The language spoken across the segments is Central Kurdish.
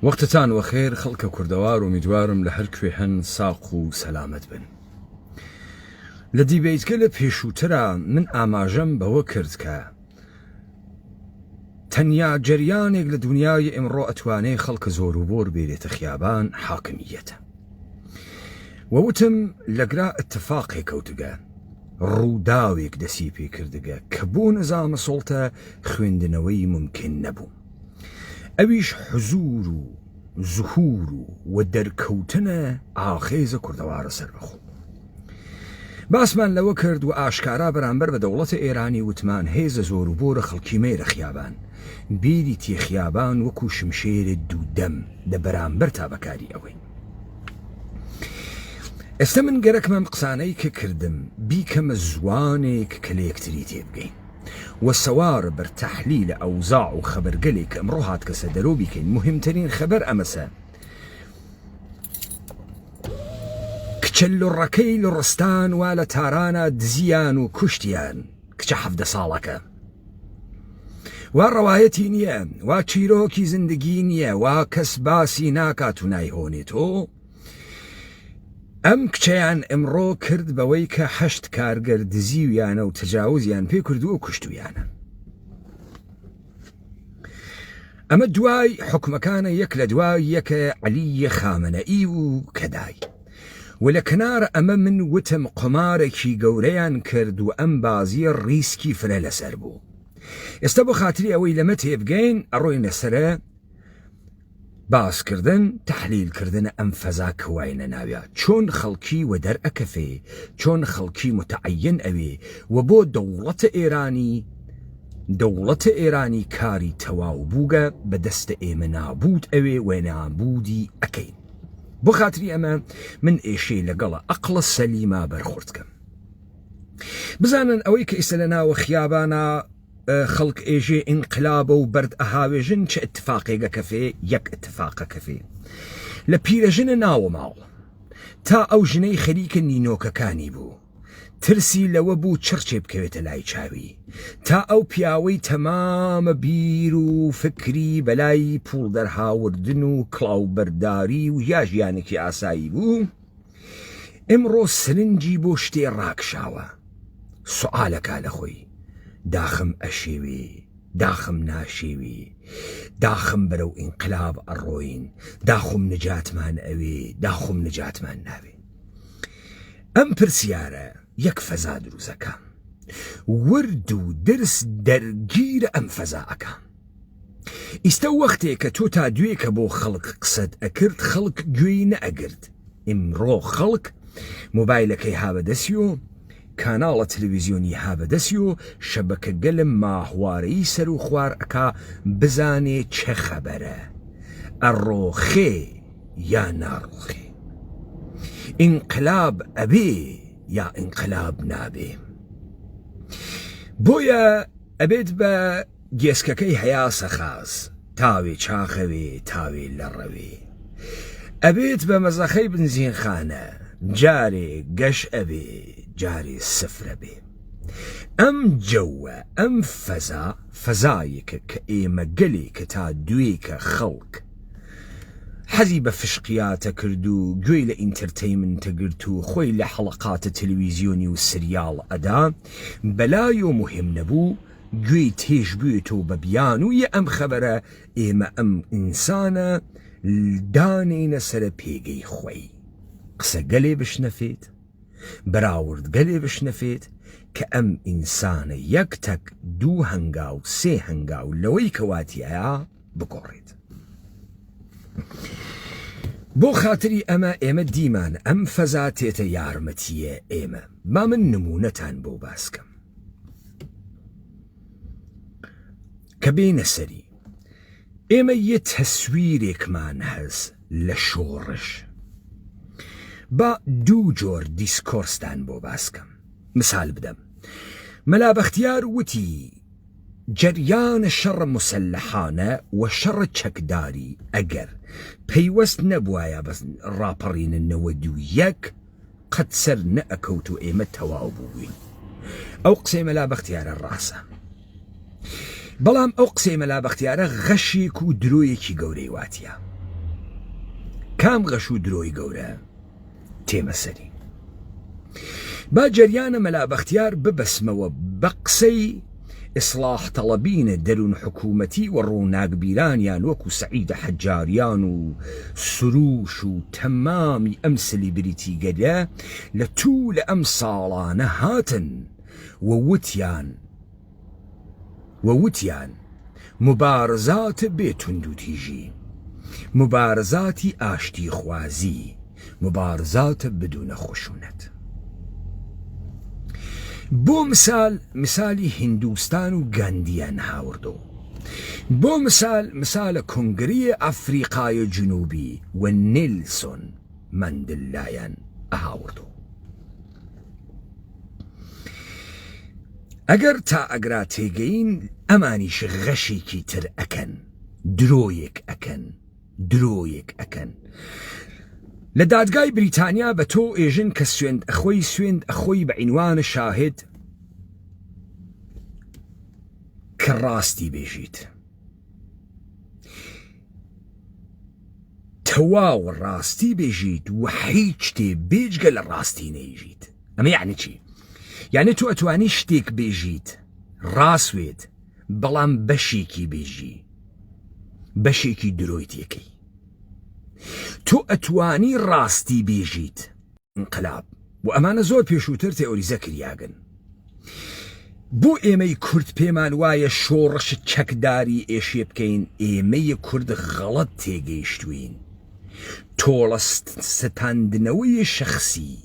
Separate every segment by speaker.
Speaker 1: وەختتان وەخێر خەڵکە کوردەوار ئومیدوارم لە هەر کوێ هەن ساق و سەلامەت بن. لە دیبەیتگەلە پێشووترا من ئاماژەم بەوە کرد کە تەنیا جەریانێک لە دونیای ئمڕۆ ئەتوانێ خەڵکە زۆروبۆر بێرێتە خیابان حاکمییەتە. وە وتم لەگرا ئتفاقێ کەوتگە، ڕووداوێک دەسی پێ کردگە کە بۆ نزام سوڵتە خوێندنەوەی مومکن نەبوو. ئەویش حزوور و زهوور و وە دەرکەوتنە ئاخێزە کوردەوارە سەربەخۆ. باسمان لەوە کرد و ئاشکارا بەرامبەر بە دەوڵەتە ئێرانی وتمان هێزە زۆر و بۆرە خەڵکی مەیرە خیابان بیری تێ خیابان وەکوو شمشێرێ دوودەم دە بەرامبەر تا بەکاری ئەوەین. ئێستە من گەرەکمە ئەم قسانەی کە کردم بیکەمە زوانێک کە لە یەکتری تێبگەین و سەوار بەر تەحلیل ئەوزاع و خەبەرگەلێک کە ئمڕۆ هاتگەسە دەرۆ بیکەین. موهمترین خەبەر ئەمەسە کچە لوڕەکەی لوڕستان وا لە تارانا دزیان و کوشتیان کچە 17 ساڵەکە. وا ڕەوایەتی نییە، وا چیرۆکی زندگی نییە، وا کەس باسی ناکات و نایهۆنێتۆ. ئەم کچەیان ئمڕۆ کرد بەوەی کە هەشت کارگەر دزیویانە و تەجاوزیان پێ کردووە و کوشتویانە. ئەمە دوای حوکمەکانە یەک لە دوای یەکە عەلی خامەنەئی و کەدای. و لە کەنار ئەمە من وتم قومارێکی گەورەیان کرد و ئەم بازیە ڕیسکی فرە لەسەر بوو. ئێستا بۆ خاتری ئەوەی لەمە تێبگەین ئەڕۆینە سەرە باس کردن تەحلیل کردن ئەم فەزا کە واینە ناویا چۆن خەڵکی وەدەر ئەکەفێ چۆن خەڵکی متعین ئەوێ و بۆ دەوڵەتە ئێرانی دەوڵەتە ئێرانی کاری تەواو بووگە بە دەستە ئێمە نابوود ئەوێ و نابوودی ئەکەین بۆ خاتری ئەمە من ئێشێ لەگەڵە ئەقڵە سەلیما بەرخورد کەم بزانن ئەوەی کە ئیستا لە ناوە خیابانا خەڵک ئێژێ ئینقلابە و بەرد ئەهاوێژن چ ئتفاقێگ ئەکەفێ یەک ئتفاق ئەکەفێ لە پیرەژنە ناوە ماڵ تا ئەو ژنەی خەریکە نینۆکەکانی بوو ترسی لەوە بوو چڕچێ بکەوێتە لای چاوی تا ئەو پیاوەی تەمامە بیر و فکری بەلای پوڵ دەرهاوردن و کڵاوبەرداری و یا ژیانێکی ئاسایی بوو ئمڕۆ سرنجی بۆ شتێ ڕاکشاوە سوعالەکا لە خۆی داخم ئەشێوێ داخم ناشێوێ داخم بەرەو ئینقلاب ئەڕۆین داخم نجاتمان ئەوێ داخم نجاتمان ناوێ ئەم پرسیارە یەک فەزا دروزەکە ورد و درس دەرگیرە ئەم فەزا ئەکا. ئیستە وەختێ کە تۆ تا دوێکە بۆ خەڵک قسەت ئەکرد خەڵک گوێی نەئەگرت ئیمڕۆ خەڵک مۆبایلەکەی ها بەدەسی و کاناڵە تلویزیۆنی ها بەدەسی و شەبەکەگەلم ماهوارەیی سەر و خوار ئەکا بزانێ چە خەبەرە ئەڕۆخێ یا ناڕۆخێ ئینقلاب ئەبێ یا ئینقلاب نابێ بۆیە ئەبێت بە گێسکەکەی هەیاسە خاس تاوێ چاخەوێ تاوێ لەڕەوێ ئەبێت بە مەزەخەی بنزینخانە جارێ گەش ئەبێ جارێ سفرە بێ ئەم جەوە ئەم فەزا فەزایەکە کە ئێمە گەلێکە تا دوێکە خەڵک حەزی بە فشقیاتە کرد و گوێی لە entertainment ە گرت و خۆی لە حەڵەقاتە تەلویزیۆنی و سریاڵ ئەدا بەلایۆ موهیم نەبوو گوێی تێژ بوێتۆ بە بیانووی ئەم خەبەرە ئێمە ئەم ئینسانە دانێینە سەرە پێگەی خوەی قسە گەلێ بشنەفێت بەراورد گەلێ بشنەفێت کە ئەم ئینسانە یەک تەک دوو هەنگاو سێ هەنگاو لەوەی کە واتیایە بگۆڕێت. بۆ خاتری ئەمە ئێمە دیمان ئەم فەزا تێتە یارمەتیە ئێمە با من نمونەتان بۆ باسکەم. کە بێینە سەری ئێمە یە تەسویرێکمان هەس لە شۆڕش با دوو جۆر discourse تان بۆ باسکەم مثال بدەم مەلا بەختیار وتی جەریان شەڕ مسەلەحانە و شەڕ چەکداری ئەگەر پەیوەست نەبوایە بە ڕاپەڕینە 91 قەت سەر نەئەکەوت و ئێمە تەواو بووین. ئەو قسەی مەلا بەختیارە ڕاستە. بەڵام ئەو قسەی مەلا بەختیارە غەشێک و درۆیەکی گەورەی واتیە. کام غەش و درۆی گەورە؟ تێمە سەری. با جەریانە مەلا بەختیار ببەسمەوە بە قسەی ئیسڵاح تەڵەبینە دەروون حکوومەتی و ڕووناکبیرانیان وەکوو سەعیدە حەجاریان و سرووش و تەمامی ئەم سلیبریتیگەلە لە توولە ئەم ساڵانە هاتن و وتیان و وتیان موبارزات بێ توندوتیژی، موبارزاتی ئاشتیخوازی، موبارزات بدون خشونت. بۆ مسال مسالی هیندوستان و گاندیان هاوردۆ. بۆ مسال مسالە کۆنگریە ئەفریقای جنوبی و نیلسۆن مەندلایان ئەهاوردۆ. ئەگەر تا ئەگرا تێگەین ئەمانیش غەشێکی تر ئەکەن درۆیەک ئەکەن درۆیەک ئەکەن لە دادگای بریتانیا بە تۆ ئێژن کە سوێند ئەخۆی سوێند ئەخۆی بە عینوانە شاهد کە ڕاستی بێژیت تەواو ڕاستی بێژیت و هیچ شتێ بێجگە لە ڕاستی نەیژیت ئەمە یعنی چی یعنی تۆ ئەتوانی شتێک بێژیت ڕاستوێت بەڵام بەشێکی بێژی بەشێکی درۆی تێکەی تۆ ئەتوانی ڕاستی بێژیت ئینقلاب و ئەمانە زۆر پێشووتر تێئۆریزە کریاگن. بۆ ئێمەی کورد پێمان وایە شۆڕش چەکداری ئێشێ بکەین، ئێمەی کورد غەڵەت تێگەیشتووین. تۆڵە ستاندنەوەی شەخسی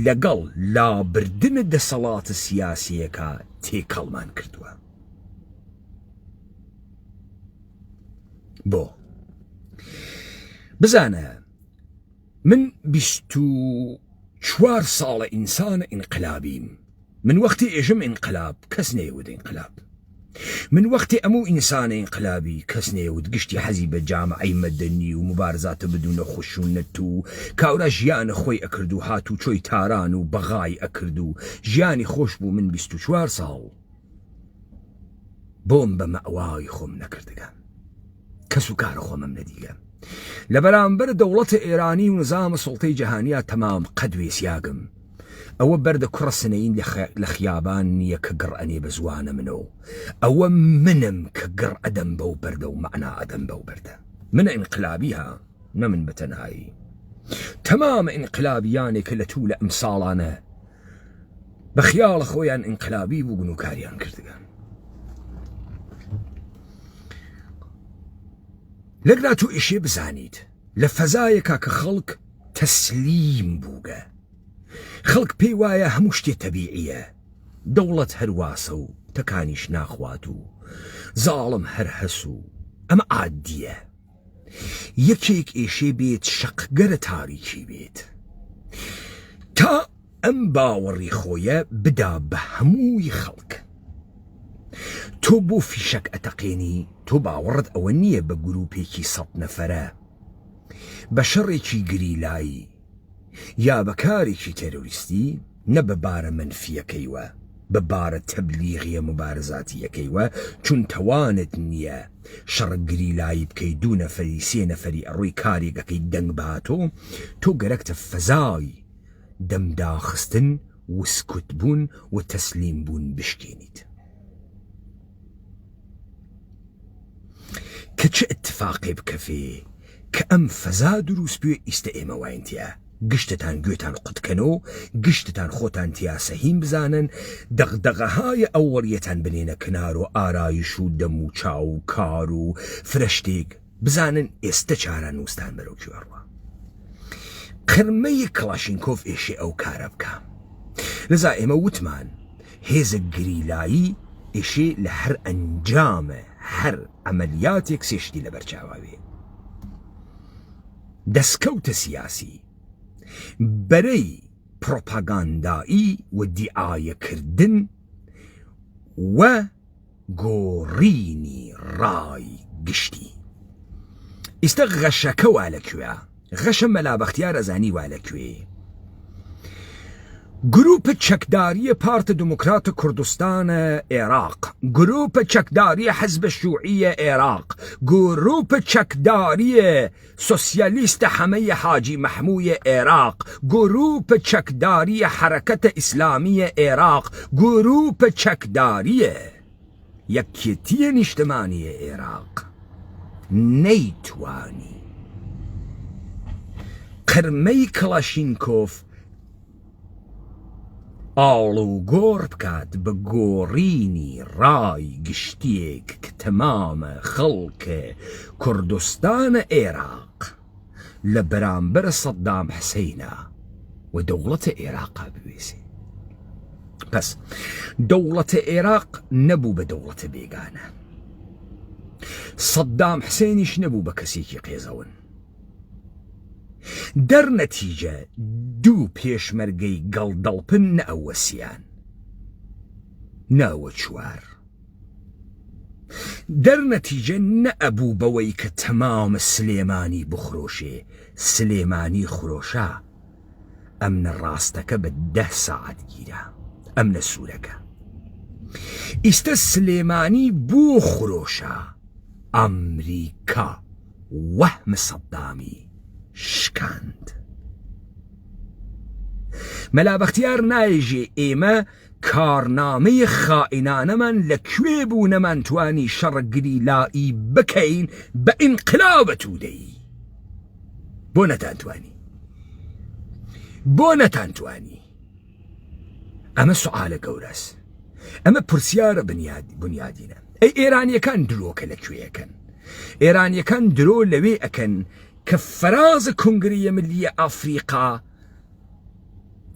Speaker 1: لەگەڵ لابردن دەسەڵاتە سیاسییەکە تێکەڵمان کردووە. بۆ؟ بزانە من 24 ساڵە ئینسانە ئینقلابیم من وەختی ئێژم ئینقلاب کەس نەیەوت ئینقلاب من وەختی ئەموو ئینسانە ئینقلابی کەس نەیەوت گشتی حەزی بە جامعەی مەدەنی و موبارزاتە بدونە خشونەت و کاورا ژیانە خۆی ئەکرد و هاتوچۆی تاران و بەغای ئەکرد و ژیانی خۆش بوو من 24 ساڵ بۆم بە مەئوای خۆم نەکردگە کەس و کار خۆمم نەدیگە لە بەرامبەر دەوڵەت ئێرانی و نظام سوڵتەی جەهانیا تەمام قەد وێسیاگم ئەوە بەردە کوڕە سنەیین لە خیابان نییە کە گڕ ئەنێ بە زوانە منەوە ئەوە منم کە گڕ ئەدەم بەو بەردە و مەعنا ئەدەم بەو بەردە منە ئینقلابی ها نە من بە تەنهایی تەمام ئینقلابیانێک کە لە توولە ئەم ساڵانە بە خیاڵە خۆیان ئینقلابی بوون و کاریان کردگە لەگرا تۆ ئیشێ بزانیت لە فەزایەکا کە خەڵک تەسلیم بووگە خەڵک پێی وایە هەموو شتێ تەبیعیە دەوڵەت هەرواسە و تەکانیش ناخوات و زاڵم هەر هەس و ئەمە عادیە یەکێک ئێشێ بێت شەقگەرە تاریکی بێت تا ئەم باوەڕی خۆیە بدا بە هەمووی خەڵک. تۆ بۆ فیشەک ئەتەقێنی؟ تۆ باوەڕت ئەوە نییە بە گرووپێکی سەت نەفەرە، بە شەڕێکی گریلایی یا بە کارێکی تێرۆریستی، نە بە بارە مەنفییەکەیوە، بە بارە تەبلیغییە موبارزاتییەکەیوە، چون تەوانت نییە شەڕ گریلایی بکەی، دوو نەفەری، سێ نەفەری ئەڕۆی کارێک ئەکەی دەنگ باتۆ، تۆ گەرەکتە فەزای دەم داخستن وسکوت بوون و تەسلیم بوون بشکێنیت. کە چ ئتفاقێ بکەفێ کە ئەم فەزا دروس بوێ ئیستە ئێمە واین تیا گشتتان گوێتان قوت کەنۆ گشتتان خۆتان تیا سەهیم بزانن دەغدەغەهای ئەوەڵیەتان بنێنە کنار و ئارایش و دەم و چاو و کار و فرە شتێک بزانن ئێستە چارەنووستان بەرەو کوێ ئەڕوا. قرمەی کڵاشینکۆف ئێشێ ئەو کارە بکا. لەزا ئێمە وتمان هێزە گریلایی ئێشێ لە هەر ئەنجامە هەر عەمەلیاتێک سێ شتی لەبەر چاوا بێ. دەسکەوتە سیاسی، بەرەی پرۆپاگاندایی و دیعایەکردن و گۆڕینی ڕای گشتی. ئیستە غەشەکە وا لە کوێ؟ غەشە مەلا بەختیار ئەزانی وا لە کوێ؟ گروپ چەکداریە پارت دموکرات کوردستان عێراق، گروپ چەکداریە حزب شوعیە عێراق، گروپ چەکداریە سۆسیالیست حەمەیە حاجی مەحمویە عێراق، گروپ چەکداریە حەرەکەتە ئیسلامیە عێراق، گروپ چەکداریە یەکێتیە نیشتمانیە عێراق نەیتوانی قرمەی کڵاشینکۆف ئاڵوگۆڕ بکات بە گۆڕینی ڕای گشتیێک کە تەمامە خەڵک کوردستانە ئێراق لە بەرامبەر سەدام حسەینا و دەوڵەتە ئێراقا بوێسێ. پەس دەوڵەتە ئێراق نەبوو بە دەوڵەتە بێگانە. سەدام حسێنیش نەبوو بە کەسێکی قێزەون. دەرنەتیجە دوو پێشمەرگەی گەڵدەڵپن نە ئەوە سیان نە ئەوە چوار. دەرنەتیجە نە ئەبوو بەوەی کە تەمام سلێمانی بخرۆشێ، سلێمانی خرۆشا، ئەمنە ڕاستەکە بە دە ساعەت گیرا، ئەمنە سوورەکە. ئیستە سلێمانی بۆ خرۆشا؟ ئەمریکا وەهم سەدامی شکاند. مەلا بەختیار نایژێ ئێمە کارنامەی خائینانەمان لە کوێ بوو نەمانتوانی شەڕ گریلایی بکەین بە ئینقلابە تودەیی بۆ نەتانتوانی بۆ نەتانتوانی ئەمە سوعالە گەورەس ئەمە پرسیارە بنیادینە ئەی ئێرانیەکان درۆکە لە کوێیەکەن ئێرانیەکان درۆ لەوێ ئەکەن کە فەراز کنگریە ملیە ئەفریقا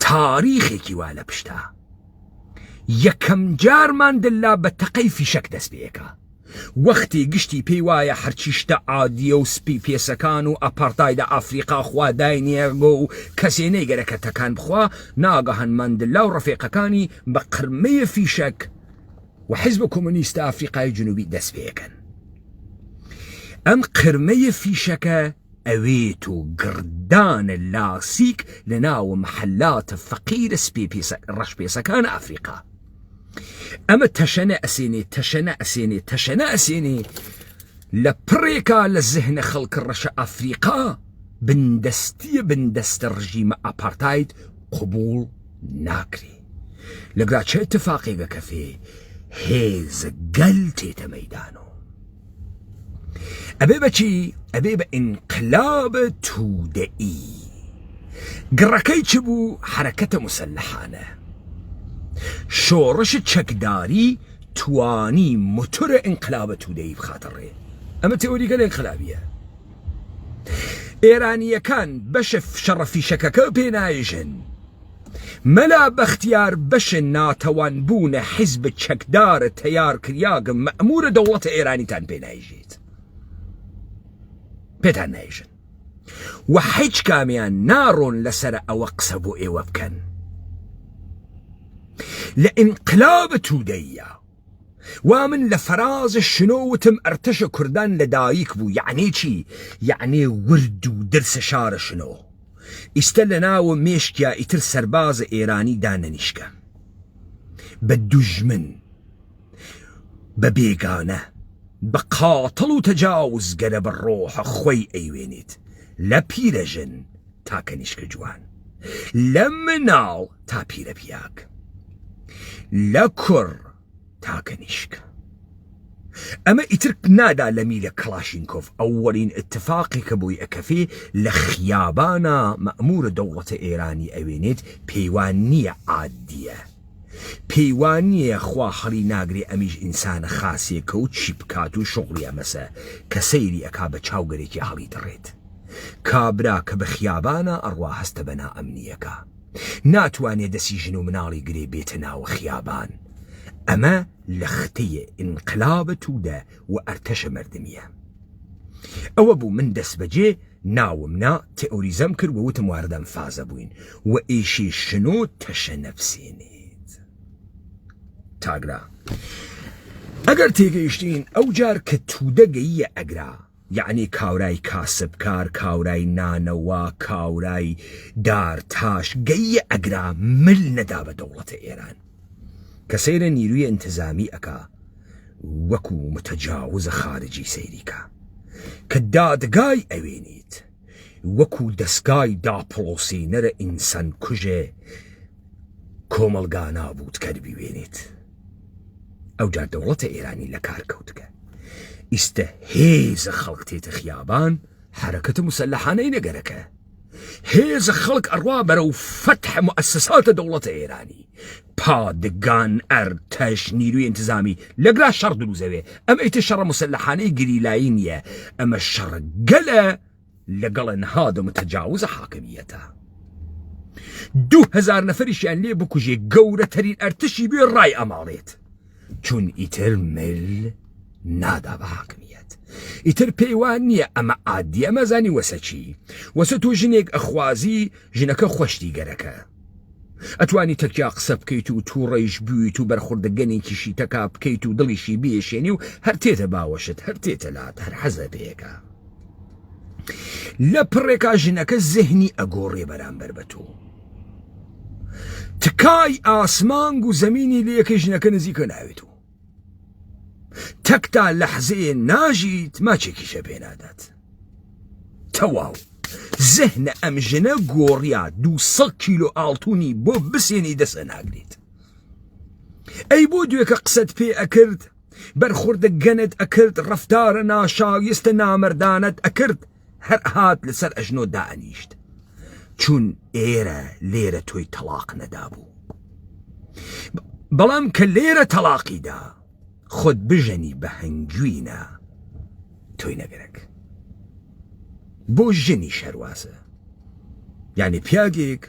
Speaker 1: تاریخێکی وا لە پشتا یەکەم جار ماندلا بە تەقەی فیشەک دەست پێکا وەختی گشتی پێی وایە هەرچی شتە عادیە و سپی پێسەکان و ئەپارتایدە ئەفریقا خوا داینێگۆ و کەسێ نەیگەرەکە تەکان بخوا ناگەهان ماندلا و ڕەفیقەکانی بە قرمەیە فیشەک و حیزب کۆمۆنیستە ئەفریقای جنوبی دەست پێکەن ئەم قرمەیە فیشەکە ئەوێت و گڕدانە لاسیک لە ناو محەلاتە فەقیرە سپی پێسە ڕەش پێسەکان ئەفریقا ئەمە تەشەنە ئەسێنێ تەشەنە ئەسێنێ تەشەنە ئەسێنێ لە پڕێکا لە زهنە خەڵکە ڕەشە ئەفریقا بندەستیە بندەستە ڕژیمە ئاپارتاید قبوڵ ناکرێ لەگرا چه اتفاقێگە کەفێ هێز گەل تێتە مەیدانۆ ئەبێ بە چی؟ ئەبێ بە ئینقلاب تودەئی. گڕەکەی چ بوو؟ حەرەکەتە موسەلەحانە. شۆڕش چەکداری توانی موتور ئینقلاب تودەئی بخاتە ڕێ. ئەمە تئوریگەل ئینقلابیە. ئێرانییەکان بەشە شەڕە فیشەکەکە پێ نایژن. مەلا بەختیار بەشە ناتەوان بوونە حیزب چەکدارە تەیار کریاگە مەئمورە دەوڵەتە ئێرانیتان پێ نایژێت پێتان نایژن و حیچ کامیان ناڕۆن لەسەر ئەوە قسە بۆ ئێوە بکەن لە ئینقلاب تودەیە وا من لە فەراز شنۆ وتم ئەرتەشە کوردان لە دایک بوو یەعنی چی یەعنی ورد و درسە شارە شنۆ ئیستە لە ناوە مێشکیا ئیتر سەربازە ئێرانی دانەنیشکە بە دوژمن بە بێگانە بە قاتڵ و تەجاوزگەرە بە ڕۆحە خۆی ئەیوێنێت لە پیرەژن تا کەنیشکە جوان لە مناڵ تا پیرە پیاگ لە کوڕ تا کەنیشک ئەمە ئیتر نادا لە میلە کڵاشینکۆف ئەوەلین ئتفاقی کە بۆی ئەکەفێ لە خیابانا مەئمورە دەوڵەتە ئێرانی ئەوێنێت پێی وا نییە عادیە پێی وا نییە خوا هەڵی ناگرێ ئەمیش ئینسانە خاسێکە و چی بکات و شوغڵی ئەمەسە کە سەیری ئەکا بە چاو گەرێکی هەڵی دڕێت کابرا کە بە خیابانا ئەڕوا هەستە بە نائەمنیەکە ناتوانێ دەسی ژن و مناڵی گرێ بێتە ناوە خیابان ئەمە لەختەیە ئینقلاب تودە و ئەرتەشە مەردمیە ئەوە بوو من دەسبەجێ ناوم نا تئوریزەم کرد و وتم وارد ئەم فازە بووین و ئیشی شنۆ تەشە نەپسێنێت تاگرا ئەگەر تێگەیشتین ئەو جار کە تودە گەییە ئەگرا. یەعنی کاورای کاسبکار، کاورای نانەوا، کاورای دارتاش گەییە ئەگرا مل نەدا بە دەوڵەتە ئێران کە سەیرە نیروی ئینتزامی ئەکا وەکوو متەجاوزە خارجی سەیری کا کە دادگای ئەوێنیت وەکوو دەسگای داپڵۆسینەرە ئینسان کوژێ کۆمەڵگا نابوودکەر بیوێنیت. ئەوجا دەوڵەتە ئێرانی لە کار کەوتگە. ئیستە هێزە خەڵک تێتە خیابان، حەرەکەتە موسەلەحانەی نەگەرەکە. هێزە خەڵک ئەڕوا بەرەو فەتح موئەسەساتە دەوڵەتە ئێرانی. پادگان، ئەرتەش، نیروی ئینتزامی لەگرا شەڕ دروزەوێ. ئەمە ئیتر شەڕە موسەلەحانەی گریلایی نییە، ئەمە شەڕە گەلە لەگەڵ نهاد متجاوز حاکمیەتە. 2000 نەفەریشیان لێ بکوژێ گەورەترین ئەرتشی بێ ڕای ئەماڵێت. چون ئیتر مل نادا بە حاکمیەت. ئیتر پێی وا نییە ئەمە عادیە ئەمە زانی وەسە چی؟ وەسە تۆ ژنێک ئەخوازی ژنەکە خۆشتی گەرەکە. ئەتوانی تەکیا قسە بکەیت و تووڕەیش بویت و بەرخوردە گەنێکیشی تەکا بکەیت و دڵیشی بێشێنی و هەر تێتە باوەشت هەر تێتە لات هەر حەزە پێکە. لە پڕێکا ژنەکە زهنی ئەگۆڕێ بەرامبەر بە تۆ. تکای ئاسمانگ و زەمینی لەیەکەی ژنەکە نزیکە ناوێت و تەک تا لەحزەیە ناژیت ماچێکیشە پێ نادات. تەواو زهنە ئەم ژنە گۆڕیا 200 کیلۆ ئاڵتونی بۆ بسێنی دەسە ناگریت. ئەی بۆ دوێکە قسەت پێ ئەکرد بەرخوردە گەنت ئەکرد ڕەفتارە ناشایستە نامەردانەت ئەکرد هەر ئەهات لەسەر ئەژنۆ دائەنیشت چون ئێرە لێرە تۆی تەڵاق نەدابوو بەڵام کە لێرە تەڵاقی دا خۆت بژەنی بە هەنگوینە تۆی نەگرەک بۆ ژنی شەروازە یعنی پیاگێک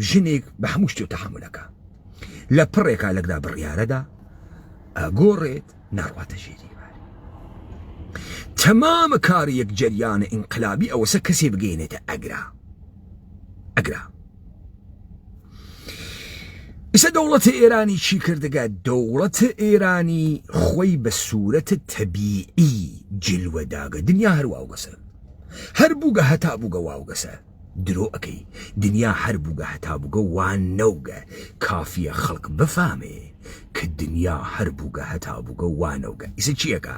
Speaker 1: ژنێک بە هەموو شتێ تەحەمولەکە لە پڕێکا لەگدا بڕیارەدا ئەگۆڕێت ناڕواتە ژێری باری تەمامە کاری یەک جەریانە ئینقلابی ئەوەسە کەسێ بگەینێتە ئەگرا ئەگرا ئیسە دەوڵەتی ئێرانی چی کردگە دەوڵەت ئێرانی خۆی بە سوورەت تەبیعی جلوە داگە دنیا هەر واوگەسە هەر بووگە هەتا بووگە واوگەسە درۆ ئەکەی دنیا هەر بووگە هەتا بووگە وا نەوگە کافیە خەڵک بفامێ کە دنیا هەر بووگە هەتا بووگە وا نەوگە ئیسە چی ئەکا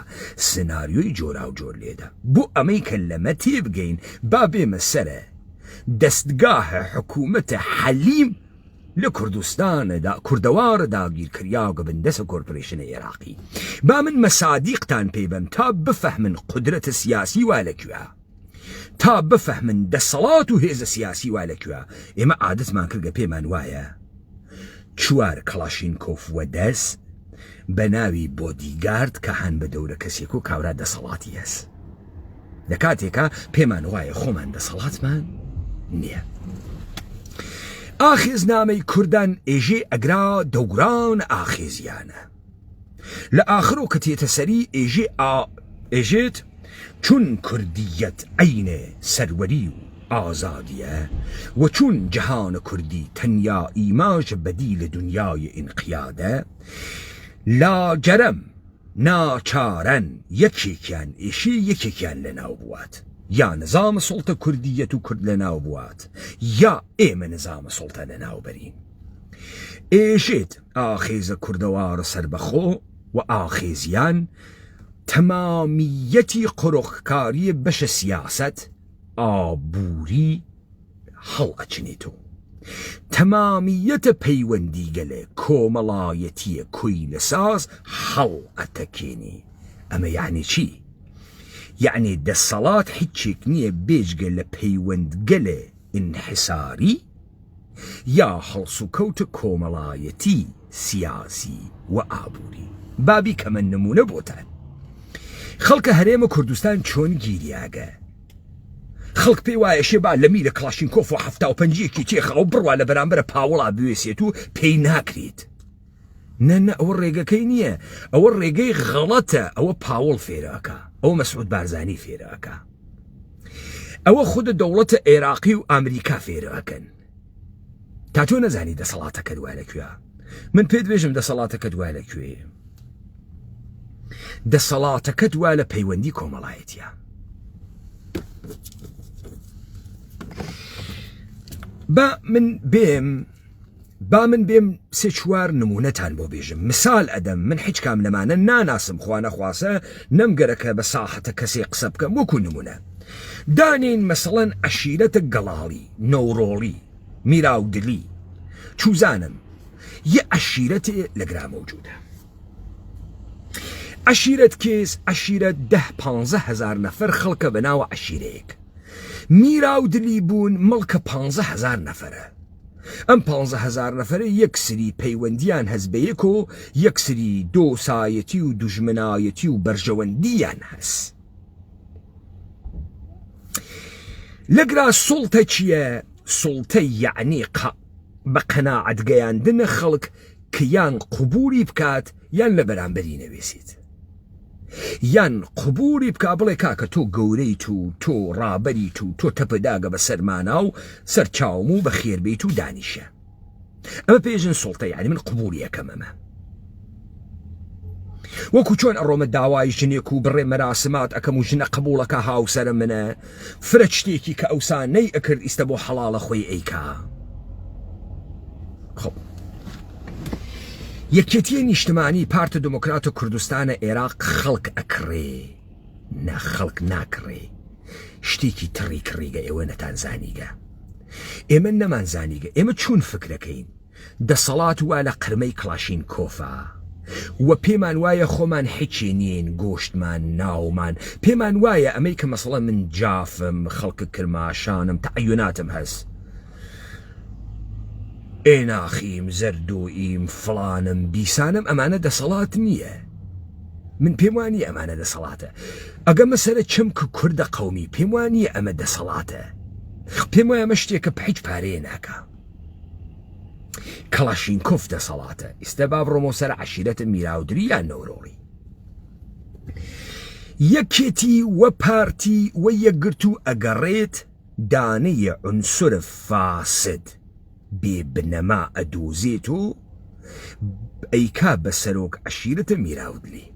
Speaker 1: سناریۆی جۆراو جۆر لێدە بۆ ئەمەی کە لەمە تێبگەین با بێمە سەرە دەستگاهە حکوومەتە حەلیم لە کوردستاندا کوردەوارە داگیرکریاگە بن دەسە کۆرپرەیشنە ئێراقی با من مەسادیقتان پێ بەم تا بفەهمن قودرەتە سیاسی وا لە کوێ تا بفەهمن دەسەڵات و هێزە سیاسی وا لە کوێ ئێمە عادەتمان کردگە پێمان وایە چوار کڵاشینکۆف وەدەس بە ناوی بۆدیگارد کە هەن بە دەورە کەسێک و کاورا دەسەڵاتی هەس لە کاتێکا پێمان وایە خۆمان دەسەڵاتمان نییە. ئاخێزنامەی کوردان ئێژێ ئەگرا دەوران ئاخێزیانە. لە ئاخرۆ کە تێتە سەری ئێژێ ئا ئێژێت چون کوردییەت عەینێ سەروەری و ئازادیە و چون جەهان کوردی تەنیا ئیماژ بەدیل دونیای ئینقیادە لاجەرەم ناچارەن یەکێکیان ئێشێ یەکێکیان لەناو بوات یا نزام سوڵتە کوردییەت و کورد لەناو بوات یا ئێمە نزام سوڵتە لەناو بەرین ئێژێت ئاخێزە کوردەوار سەربەخۆ و ئاخێزیان تەمامییەتی قۆرخکارییە بەشە سیاسەت، ئابووری هەڵئەچنێتۆ. تەمامییەتە پەیوەندیگەلێ کۆمەڵایەتییە کۆیلەساز هەڵئەتەکێنێ. ئەمە یەعنی چی؟ یەعنی دەسەڵات هیچێک نییە بێجگە لە پەیوەندگەلێ ئینحساری، یا هەڵسوکەوت کۆمەڵایەتی، سیاسی و ئابووری. با بیکەمە نموونە بۆتان. خەڵکە هەرێمە کوردستان چۆن گیریاگە؟ خەڵک پێی وایە شێ با لە میرە کڵاشینکۆف و 75 یەکی تێخا و بڕوا لە بەرامبەرە پاوڵا بوێسێت و پێی ناکریت. نە نە ئەوە ڕێگەکەی نییە، ئەوە ڕێگەی غەڵەتە، ئەوە پاوڵ فێرەکە، ئەوە مەسعود بارزانی فێرەکە. ئەوە خودە دەوڵەتە عێراقی و ئامریکا فێرەکەن. تا تۆ نەزانی دەسەڵاتەکەت وا لە کوێ من پێت بێژم دەسەڵاتەکەت وا لە کوێ دەسەڵاتەکەت وا لە پەیوەندی کۆمەڵایەتیە. با من بێم با من بێم سێ چوار نمونەتان بۆ بێژم مسال ئەدەم من هیچ کام لەمانە ناناسم خوا نەخواسە نەمگەرەکە بە ساحەتە کەسێ قسە بکەم وەکو نمونە دانێین مەسەڵەن عەشیرەتە گەڵاڵی نەورۆڵی میراودلی چوزانم یە عەشیرەتێ لەگرا مەوجودە عەشیرەت کێس عەشیرەت دە پانزە هەزار نەفەر خەڵکە بە ناوە عەشیرەیەک میراودلی بوون مەڵکە پانزە هەزار نەفەرە ئەم پانزە هەزار نەفەرە یەک سری پەیوەندیان هەس بە یەک و یەک سری دۆسایەتی و دوژمنایەتی و بەرژەوەندیان هەس لەگرا سوڵتە چییە؟ سوڵتە یەعنی قە بە قەناعەت گەیاندنە خەڵک کە یان قبوڵی بکات یان لە بەرامبەری نەوێسیت. یان قبوڵی بکا بڵێ کاکە تۆ گەورەیت و تۆ ڕابەریت و تۆ تەپە داگە بە سەرمانا و سەر چاوم و بەخێر بێیت و دانیشە. ئەمە پێژن سوڵتە یعنی من قبوڵی ئەکەم ئەمە. وەکو چۆن ئەڕۆمە داوای ژنێک و بڕێ مەراسمات ئەکەم و ژنە قبوڵەکە هاوسەرە منە فرە شتێکی کە ئەوسا نەی ئەکرد ئیستە بۆ حەڵاڵە خۆی ئەیکا خۆ یەکێتیە نیشتمانی پارتە دموکرات و کوردستانە عێراق خەڵک ئەکڕێ نا خەڵک ناکڕێ شتێکی تڕی کڕیگە ئێوە نەتان زانیگە ئێمە نەمان زانیگە ئێمە چون فکرەکەین دەسەڵات وا لە قرمەی کڵاشینکۆفە و پێمان وایە خۆمان حیچێ نیین گۆشتمان ناومان پێمان وایە ئەمەی کە مەسەڵەن من جافم خەڵک کرماشانم تەعەیوناتم هەس ئێناخیم زەردۆییم فڵانم بیسانم ئەمانە دەسەڵات نییە من پێم وانیە ئەمانە دەسەڵاتە ئەگە مەسەرە چەمک کوردە قەومی پێم وانیە ئەمە دەسەڵاتە پێم وایە ئەمە شتێکە هیچ پارەیە ناکا کەڵاشینکۆف دەسەڵاتە ئیستە با بڕۆمەوە سەر عەشیرەتە میراودری یان نەورۆڵی یەکێتی و پارتی و یەکگرتوو ئەگەڕێت دانەیە عنسر فاسد بێ بنەما ئەدۆزێت و ئەیکا بە سەرۆک عەشیرەتە میراودلی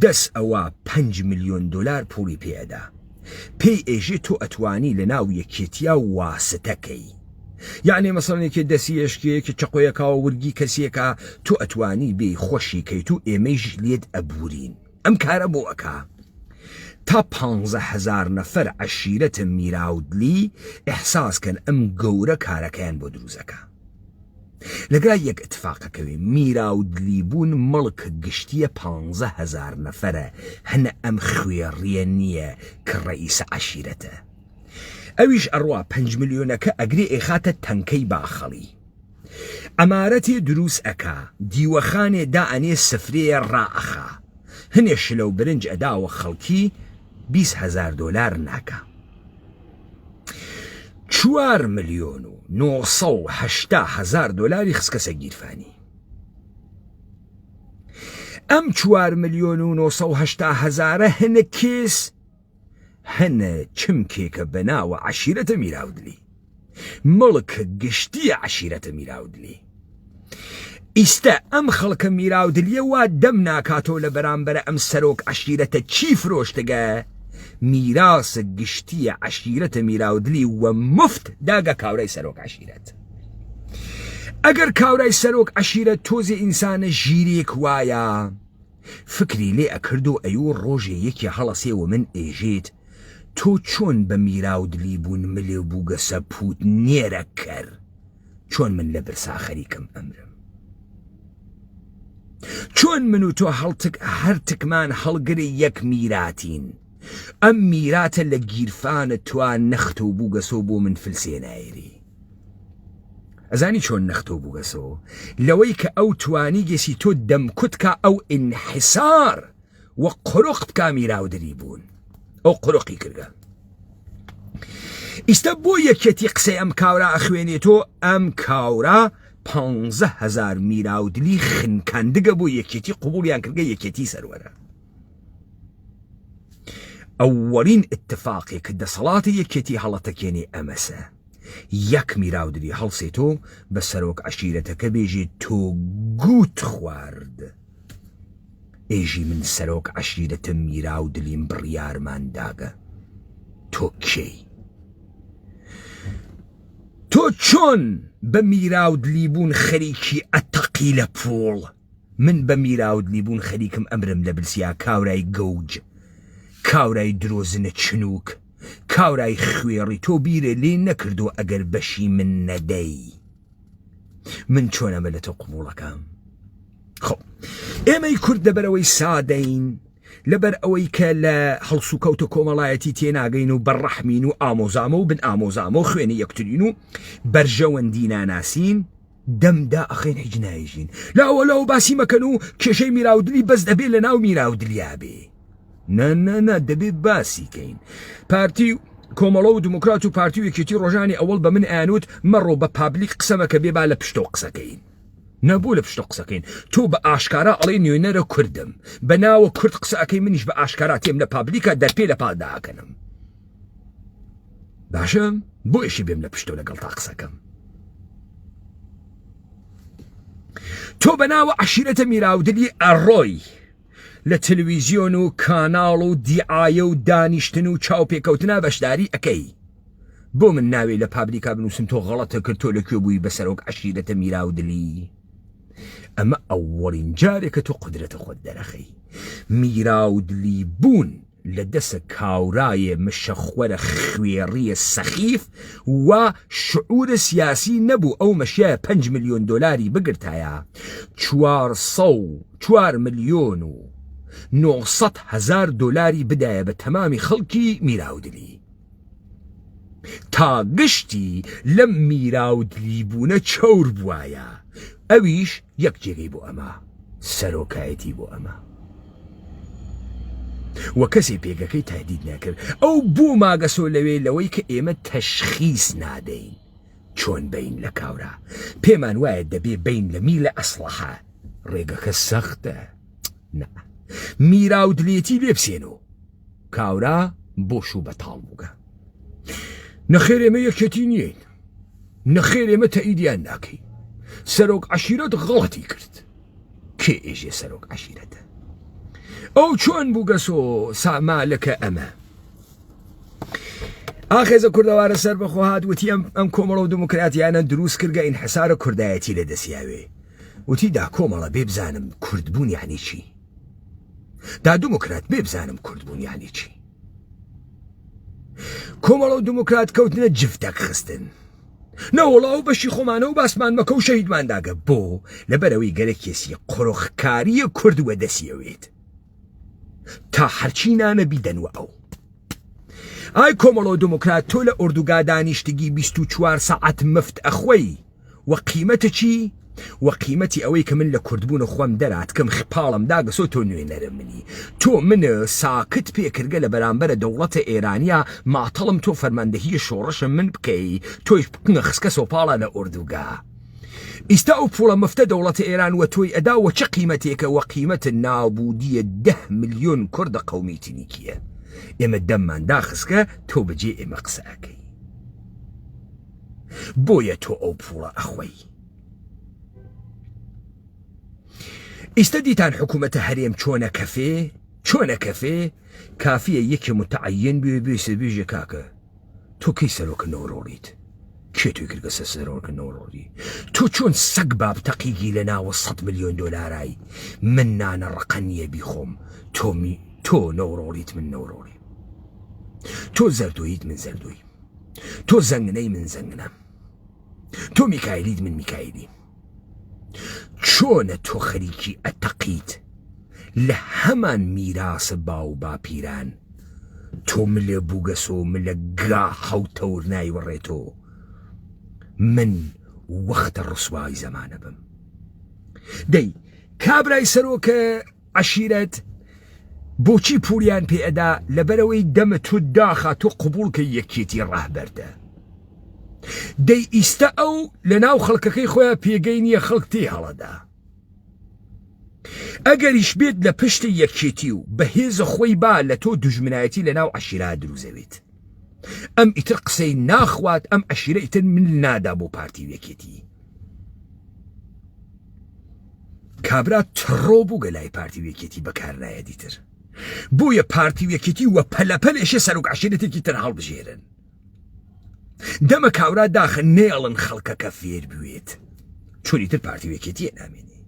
Speaker 1: دەس ئەوە 5 ملیۆن دۆلار پوڵی پێ ئەدا پێی ئێژێ تۆ ئەتوانی لە ناو یەکێتیا واستە کەی یەعنی مەسەڵەن یەکێ دەسی ئەشکێ یەکێ چەقۆیەکاوە ورگی کەسێکا تۆ ئەتوانی بێی خۆشی کەیت و ئێمەیش لێت ئەبورین ئەم کارە بۆ ئەکا تا پانزە هەزار نەفەر عەشیرەت میراودلی ئیحساس کەن ئەم گەورە کارەکەیان بۆ دروست ئەکا. لەگرا یەک ئتفاقەکەوێ میراودلی بوون مڵک گشتیە پانزە هەزار نەفەرە هەنە ئەم خوێڕیە نیە ک ڕەئیس عەشیرەتە ئەویش ئەڕوا پەنج ملیۆنەکە ئەگرێ ئێخاتە تەنکەی باخەڵی عەمارەتێ دروس ئەکا دیوەخانێ دائەنێ سفرێ ڕائەخا هەنێ شلەو برنج ئەدا وە خەڵکی بیس هەزار دۆلار ناکا. چوار ملیۆن و 980 هەزار دۆلاری خسکەسە گیرفانی. ئەم چوار ملیۆن و 980 هەزارە هەنە کێس هەنە چمکێکە بە ناوە عەشیرەتە میراودلی. مڵک گشتیە عەشیرەتە میراودلی. ئیستە ئەم خەڵکە میراودلیە وا دەم ناکاتۆ لە بەرامبەرە ئەم سەرۆک عەشیرەتە چی فرۆشتگە میراس گشتیە عەشیرەتە میراودلی وە مفت داگە کاورای سەرۆک عەشیرەت ئەگەر کاورای سەرۆک عەشیرەت تۆزێ ئینسانە ژیرێک وایە فکری لێ ئەکرد و ئەیو ڕۆژێ یەکێ هەڵەسێ وە من ئێژێت تۆ چۆن بە میراودلی بوون ملێ بووگەسە پووت نێرە کەر چۆن من لە برسا خەریکم ئەمرم چۆن من و تۆ هەڵتک هەرتکمان هەڵگری یەک میراتین ئەم میراتە لە گیرفانە توا نەختۆ بووگەسۆ بۆ من فلسێ نایری ئەزانی چۆن نەختۆ بووگەسۆ لەوەی کە ئەو توانی گەسی تۆ دەمکوت کا ئەو ئینحسار و قورق بکا میراودری بوون ئەو قورقی کردگە ئیستا بۆ یەکێتی قسەی ئەم کاورا ئەخوێنێتۆ ئەم کاورا پانزە هەزار میراودلی خنکاندگە بۆ یەکێتی قوبوڵیان کردگە یەکێتی سەروەرە ئەوەڵین اتفاقێک کە دەسەڵاتی یەکێتی هەڵەتەکێنێ ئەمەسە یەک میراودلی هەڵسێتۆ بە سەرۆک عەشیرەتەکە بێژێ تۆ گوت خوارد ئێژی من سەرۆک عەشیرەتم میراودلیم بڕیارمان داگە تۆ. تۆ کێی؟ تۆ چۆن بە میراودلی بوون خەریکی ئەتەقی لە پووڵ؟ من بە میراودلی بوون خەریکم ئەمرم لە برسیا کاورای گەوج کاورای درۆزنە چنوک کاورای خوێڕی تۆ بیرێ لێ نەکردووە ئەگەر بەشی من نەدەی من چۆن ئەمە لە تۆ قبوڵەکەم خۆ ئێمەی کورد لەبەرەوەی سادەین لەبەر ئەوەی کە لە هەڵسوکەوتە کۆمەڵایەتی تێناگەین و بەڕەحمین و ئامۆزامە و بن ئامۆزامە و خوێنی یەکترین و بەرژەوەندی ناناسین دەم دائەخەین هیچ نایژین لاوە لاوە باسی مەکەن و کێشەی میراودلی بەس دەبێ لە ناو میراودلیا بێ نا نا نا دەبێ باسی کەین پارتی و کۆمەڵە و دموکرات و پارتی و یەکێتی ڕۆژانی ئەوەڵ بە من ئەیانوت مەڕۆ بە public قسە مەکە بێ با لە پشتەوە قسەکەین نەبوو لە پشتەوە قسەکەین تۆ بە ئاشکارا ئەڵێ نوێنەرە کوردم بە ناوە کورد قسە ئەکەی منیش بە ئاشکارا تێم لە public ا دەرپێ لە پاڵدا ئەکەنم باشە بۆ ئیشی بێم لە پشتەوە لەگەڵ تا قسەکەم تۆ بە ناوە عەشیرەتە میراودلی ئەڕۆی لە تەلویزیۆن و کاناڵ و دیعایە و دانیشتن و چاوپێکەوتنا بەشداری ئەکەی بۆ من ناوێ لە public ا بنووسم تۆ غەڵەتە کرد تۆ لە کوێ بووی بە سەرۆک عەشیرەتە میراودلی ئەمە ئەوەڵین جارێکە تۆ قودرەتە خۆت دەرەخەی میراودلی بوون لە دەسە کاورایێ مشەخوەرە خوێڕیە سەخیف و شعور سیاسی نەبوو ئەو مەشیایە 5 ملیۆن دۆلاری بگرتایە 4 ملیۆن و 900 هەزار دۆلاری بدایە بە تەمامی خەڵکی میراودلی تا گشتی لەم میراودلی بوونە چەور بوایە ئەویش یەک جێگەی بۆ ئەمە سەرۆکایەتی بۆ ئەمە و کەسی پێگەکەی تهدید نەکرد ئەو بۆ ماگەسۆ لەوێ لەوەی کە ئێمە تەشخیس نادەین چۆن بین لە کاورا پێمان وایە دەبێ بین لە میلە ئەسڵەحە ڕێگەکە سەختە نا میراودلێتی لێ بسێنۆ کاورا بۆش و بەتاڵ بووگە نەخێر ئێمە یەکێتی نیین نەخێر ئێمە تەئیدیان ناکەین سەرۆک عەشیرەت غەڵەتی کرد کێ ئێژێ سەرۆک عەشیرەتە ئەو چۆن بووگەسۆ سامالەکە ئەمە ئاخێزە کوردەوارە سەر بەخۆ هات وتی ئەم ئەم کۆمەڵە و دموکراتیانە دروست کردگە ئینحسارە کوردایەتی لە دەستیاوێ وتی دا کۆمەڵە بێ بزانم کوردبوون یعنی چی دا دموکرات بێ بزانم کوردبوون یعنی چی کۆمەڵە و دموکرات کەوتنە جفتەک خستن نەوەڵا و بەشی خۆمانە و باسمان مەکە و شەهیدمان داگە بۆ لەبەرەوەی گەرە کێسی قۆرخکاریە کورد وە دەسیەوێت تا هەرچی نانە بیدەنوە ئەو ئای کۆمەڵە و دموکرات تۆ لە ئۆردوگا دانیشتگی 24 سەعات مفت ئەخۆی وە قیمەتە چی؟ وە قیمەتی ئەوەی کە من لە کوردبوون خۆم دەراتکم خپاڵم داگەسۆ تۆ نوێنەرە منی تۆ من ساکت پێ کردگە لە بەرامبەرە دەوڵەتە ئێرانیا ماتەڵم تۆ فەرماندەهیە شۆڕشە من بکەی تۆیش بکنە خسکەسۆ پاڵا لە ئۆردوگا ئیستا ئەو پوڵە مفتە دەوڵەتە ئێران وە تۆی ئەدا وە چ قیمەتێکە وە قیمەت نابودیە دە ملیۆن کوردە قەومی تنیکیە ئێمە دەممان داخسکە تۆ بەجێ ئێمە قسە ئەکەی. بۆیە تۆ ئەو پوڵە ئەخۆی. ئیستە دیتان حکوومەتە هەرێم چۆنە کەفێ چۆنە کەفێ کافیە یەکێ متعین بێ بێ سەبێژێ کاکە تۆ کەی سەرۆکە نەورۆڵیت کێ توی کردگە سە سەرۆکە نەورۆڵی تۆ چۆن سەگ باب تەقیگی لە ناوە 100 میلیۆن دۆلارای من نانە ڕقە نییە بیخۆم تۆمی تۆ نەورۆڵیت من نەورۆڵی تۆ زەردۆیت من زەردۆی تۆ زەنگنەی من زەنگنەم تۆ میکایلیت من میکایلی چۆنە تۆ خەریکی ئەتەقیت لە هەمان میراسە باو باپیران تۆ ملێ بووگەسۆ ملە گا حەوتەور نایوەڕێتۆ من وەختە ڕسوای زەمانە بم دەی کابرای سەرۆکە عەشیرەت بۆچی پوڵیان پێ ئەدا لەبەرئەوەی دەمت تو داخا تۆ قبوڵ کەی یەکێتی ڕەهبەرتە دەی ئیستە ئەو لەناو خەڵکەکەی خۆیان پێگەی نییە خەڵک تێ هەڵەدا ئەگەریش بێت لە پشتی یەکێتی و بەهێزە خۆی با لە تۆ دوژمنایەتی لە ناو عەشیرا دروزەوێت ئەم ئیتر قسەی ناخوات ئەم عەشیرە ئیتر مل نادا بۆ پارتی و یەکێتی کابرا تڕۆ بووگە لای پارتی و یەکێتی بەکار نایە دیتر. بۆیە پارتی و یەکێتی وە پەلەپەل ئێشێ سەرۆک عەشیرەتێکی تر هەڵبژێرن. دەمە کاورا داخە نێڵن خەڵکەکە فێر بوێت چونی تر پارتی و یەکێتیە نامێنێ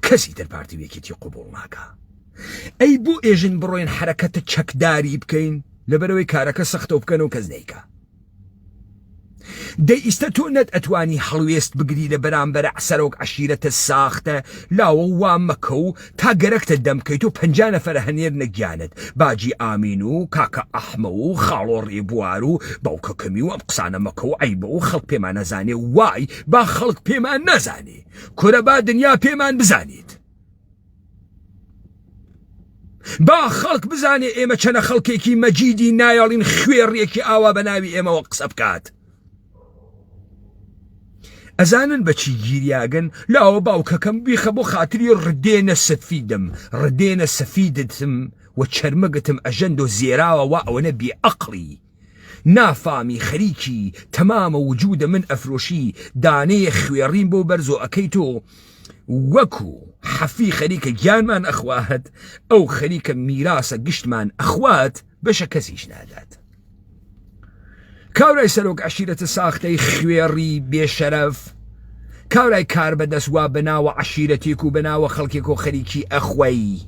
Speaker 1: کەسی تر پارتی و یەکێتی قبوڵ ناکا. ئەی بۆ ئێژن بڕۆین حەرەکەتە چەکداری بکەین لەبەرەوەی کارەکە سەختەو بکەن و کەس نەیکا. دەی ئیستە تۆ نەت ئەتوانی هەڵوێست بگری لە بەرامبەر سەرۆک عەشیرەتە ساختە لاوە وا مەکە و تا گەرەکتە دەم بکەیت و 50 نەفەرە هەنێرنە گیانت باجی ئامین و کاکە ئەحمە و خاڵۆ ڕێبوار و باوکەکەمی و ئەم قسانە مەکە و عەیبە و خەڵک پێمان نەزانێ وای با خەڵک پێمان نەزانێ کورە با دنیا پێمان بزانێت. با خەڵک بزانێ ئێمە چەنە خەڵکێکی مەجیدی نایەڵین خوێڕیەکی ئاوا بە ناوی ئێمەوە قسە بکات. ئەزانن بەچی گیریاگن لاوە باوکەکەم بیخە بۆ خاتری ڕدێنە سەفیدم ڕدێنە سەفیدتم و چەرمگتم ئەژەندۆ زێراوە وا ئەوەنە بێ ئەقڵی نافامی خەریکی تەمامە وجودە من ئەفرۆشی دانەیە خوێڕیم بۆ بەرزۆ ئەکەی تۆ وەکو حەفی خەریکە گیانمان ئەخوات ئەو خەریکە میراسە گشتمان ئەخوات بەشە کەسیش نادات کاورای سەرۆک عەشیرەتە ساختەی خوێڕی بێشەرەف کاورای کار بەدەست وا بەناوە عەشیرەتێک و بەناوە خەڵکێک و خەریکی ئەخوەی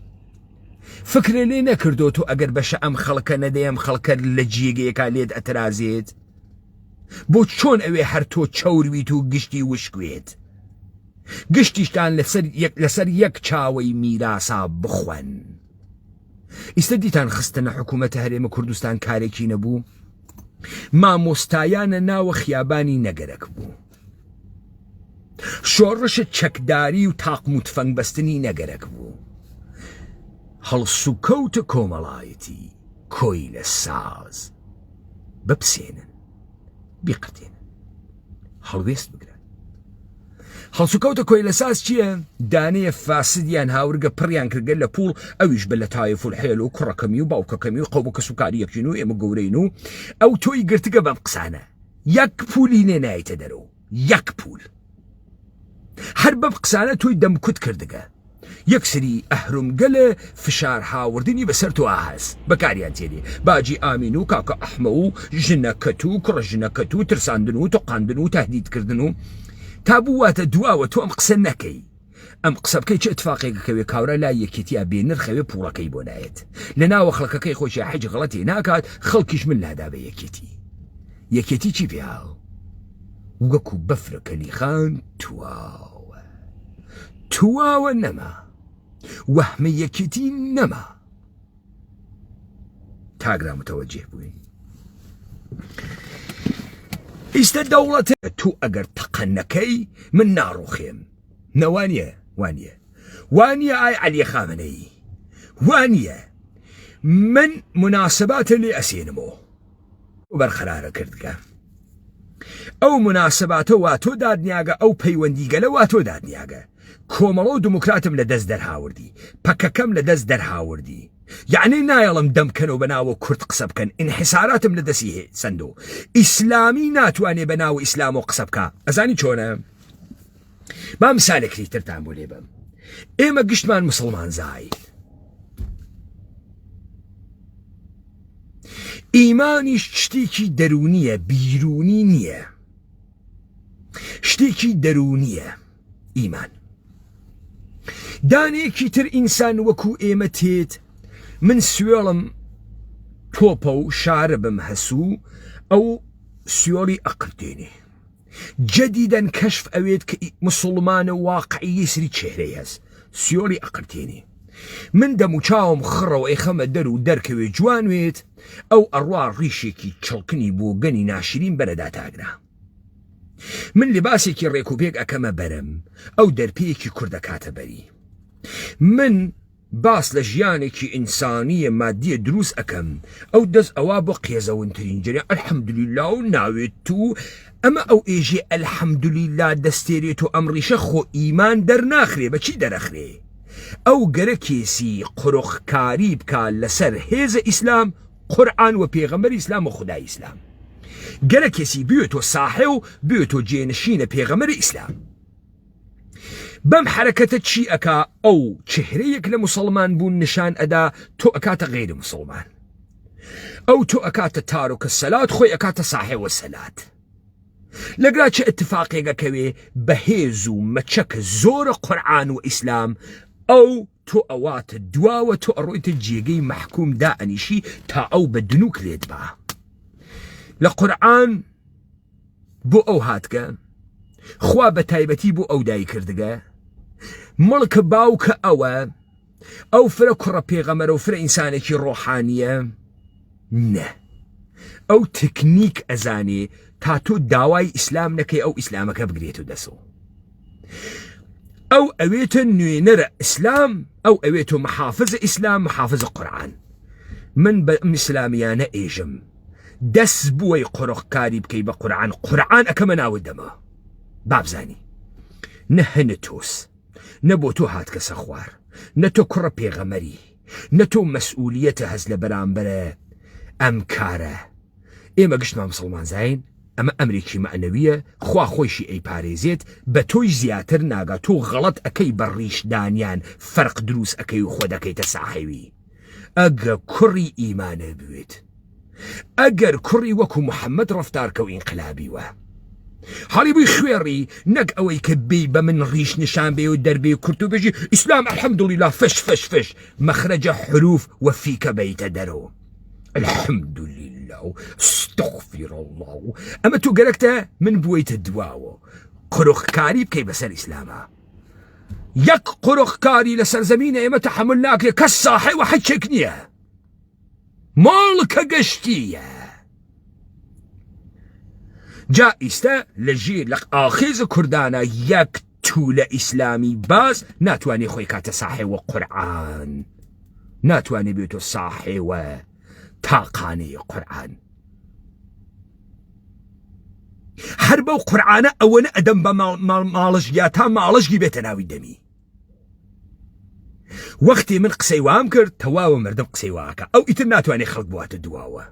Speaker 1: فکرە لێ نەکردۆ تۆ ئەگەر بەشە ئەم خەڵکە نەدەی ئەم خەڵکە لە جێگەیەکا لێت ئەترازێت بۆ چۆن ئەوێ هەر تۆ چەورویت و گشتی وشکوێت گشتیشتان لەسەر یەک لەسەر یەک چاوەی میراسا بخوەن ئیستا دیتان خستنە حکوومەتە هەرێمە کوردستان کارێکی نەبوو مامۆستایانە ناوە خیابانی نەگەرەک بوو شۆڕشت چەکداری و تاقم و تفەنگ بەستنی نەگەرەک بوو. هەڵسوکەوتە کۆمەڵایەتی کۆیلە ساز بپسێنن، بیقرتێنن. هەڵوێست بگرن. هەڵسوکەوتە کۆیلە ساز چییە؟ دانەیە فاسدیان هاورگە پڕیان کردگە لە پوڵ ئەویش بە لەتایف و حێل و کوڕەکەمی و باوکەکەمی و قەوم و کەسوکاری یەکین و ئێمە گەورەین و ئەو تۆی گرتگە بەم قسانە. یەک پولی لێ نایتە دەرەوە یەک پول هەر بەم قسانە تۆی دەمکوت کردگە یەکسری ئەهرمگەلە فشار هاوردنی بەسەر تۆ هەست بەکاریان تێنێ باجی ئامین و کاکە ئەحمە و ژنەکەت و کوڕە ژنەکەت و ترساندن و تۆقاندن و تهدیدکردن و تا بوواتە دواوە تۆ ئەم قسە نەکەی ئەم قسە بکەی چ ئتفاقێک ئەکەوێ کاورا لای یەکێتیا بێ نرخەوێ پوڵەکەی بۆ نایەت لە ناوە خەڵکەکەی خۆشیا حیچ غەڵەتێ ناکات خەڵکیش من لادا بە یەکێتی یەکێتی چی پێ هاو وەکو بەفرە کەلیخان تواوە تواوە نەما وەهمە یەکێتی نەما تاگرا متەوەجه بووین ئیستە دەوڵەتە تو ئەگەر تەقە نەکەی من ناڕوخێم نەوانیە وانە وانە ئای عەلی خامنەیی وانە من مناسباتە لێ ئەسێنمەوە بەرقەرارە کردگە ئەو مناسباتە واتۆ دادنیاگە ئەو پەیوەندیگەلە واتۆ دادنیاگە کۆمەڵە و دموکراتم لە دەست دەرهاوردی پەکەکەم لە دەست دەرهاوردی یەعنی نایەڵم دەم کەنەوە بە ناوە کورد قسە بکەن ئینحساراتم لە دەسی هێ سەندۆ ئیسلامی ناتوانێ بە ناو ئیسلامۆ قسە بکا ئەزانی چۆنە با مثالێکی ترتان بۆ لێ بەم ئێمە گشتمان مسلمان زاین ئیمانیش شتێکی دەرونیە بیرونی نییە شتێکی دەرونیە ئیمان دانەیەکی تر ئینسان وەکو ئێمە تێت من سوێڵم تۆپە و شاربم هەسوو ئەو سوێڵی ئەقرتێنێ جەدیدەن کەشف ئەوێت کە مسلمانە واقعی سری چهرەی هەست سیۆڵی ئەقرتێنێ من دەموچاوم خڕەوە ئەیخەمە دەر و دەرکەوێ جوان وێت ئەو ئەڕوا ڕیشێکی چڵکنی بۆگەنی ناشرین بەرەدا تاگرا من لباسێکی ڕێکوپێک ئەکەمە بەرم ئەو دەرپێیەکی کورد ئەکاتە بەری من باس لە ژیانێکی ئینسانیە مادیە دروست ئەکەم ئەو دەست ئەوا بۆ قێزەونترین جەرێ الحمدللە و ناوێت و ئەمە ئەو ئێژێ الحمدللە دەستێرێت و ئەم ڕیشە خۆ ئیمان دەرناخرێ بەچی دەرەخرێ ئەو گەرەکێسی قورخکاری بکا لەسەر هێزە ئیسلام قورعان و پێغەمبەر ئیسلام و خودای ئیسلام گەرە کەسی بوێتۆ ساحێ و بوێتۆ جێنشینە پێغەمبەری ئیسلام. بەم حەرەکەتە چی ئەکا ئەو چهرەیەک لە موسڵمان بوون نشان ئەدا تۆ ئەکاتە غەیرە موسڵمان ئەو تۆ ئەکاتە تارۆکە سەلات خۆی ئەکاتە ساحێوە سەلات لەگرا چ اتفاقێک ئەکەوێ بەهێز و مەچەک زۆرە قورعان و ئیسلام ئەو تۆ ئەواتە دواوە تۆ ئەڕۆیتە جێگەی مەحکوم دائەنیشی تا ئەو بە دنوک لێت با لە قورعان بۆ ئەو هاتگە خوا بە تایبەتی بۆ ئەو دای کردگە مڵکە باوکە ئەوە ئەو فرە کوڕە پێغەمەرە و فرە ئینسانێکی ڕۆحانیە نە ئەو تکنیک ئەزانێ تا تۆ داوای ئیسلام نەکەی ئەو ئیسلامەکە بگرێت و دەسەوە ئەو ئەوێتە نوێنەرە ئیسلام ئەو ئەوێتۆ محافظ ئیسلام محافظ قورآن من بە ئەم ئیسلامیانە ئێژم دەس بووەی قۆرخکاری بکەی بە قورآن قورآن ئەکەمە ناوە دەمە بابزانی نە هەنە تۆس نە بۆ تۆ هاتکەسە خوار نە تۆ کوڕە پێغەمەری نە تۆ مەسئولیەتە هەست لە بەرامبەرە ئەم کارە ئێمە گشتمان مسڵمان زین ئەمە ئەمرێکی مەعنەویە خوا خۆیشی ئەیپارێزێت بە تۆیش زیاتر ناگا تۆ غەڵەت ئەکەی بە ڕیش دانیان فەرق دروست ئەکەی و خۆ دەکەیتە ساحێوی ئەگە کوڕی ئیمانە بوێت ئەگەر کوڕی وەکو محەممەد ڕەفتارکە و ئینقلابی وە حاڵی بووی خوێڕی نەک ئەوەی کە بێی بە من ڕیش نیشان بێ و دەربێ کورت و بژی ئیسلام الحمدلله فش فش فش مەخرەجە حروف وەفیکە بەیتە دەرەوە الحمد لله و استغفر الله و ئەمە تۆ گەرەکتە من بوویتە دواوە قرخکاری بکەی بەسەر ئیسلامە یەک قرخکاری لەسەر زمینە ئێمە تحمل ناکرێت کەس ساحێ و حەچێک نییە ماڵکە گەشتیە جا ئیستا لە ژیر لە ئاخێز کوردانە یەک تولە ئیسلامی باز ناتوانێ خۆی کاتە ساحێوە قورعان ناتوانێ بێتۆ ساحێوە تاقانەی قورعان هەر بەو قورعانە ئەوەنە ئەدەم بە ماڵشگیا تا ماڵشگی بێتە ناوی دەمی وەختی من قسەی وام کرد تەواوە مردم قسەی واکە ئەو ئیتر ناتوانێت خەڵک بواتە دواوە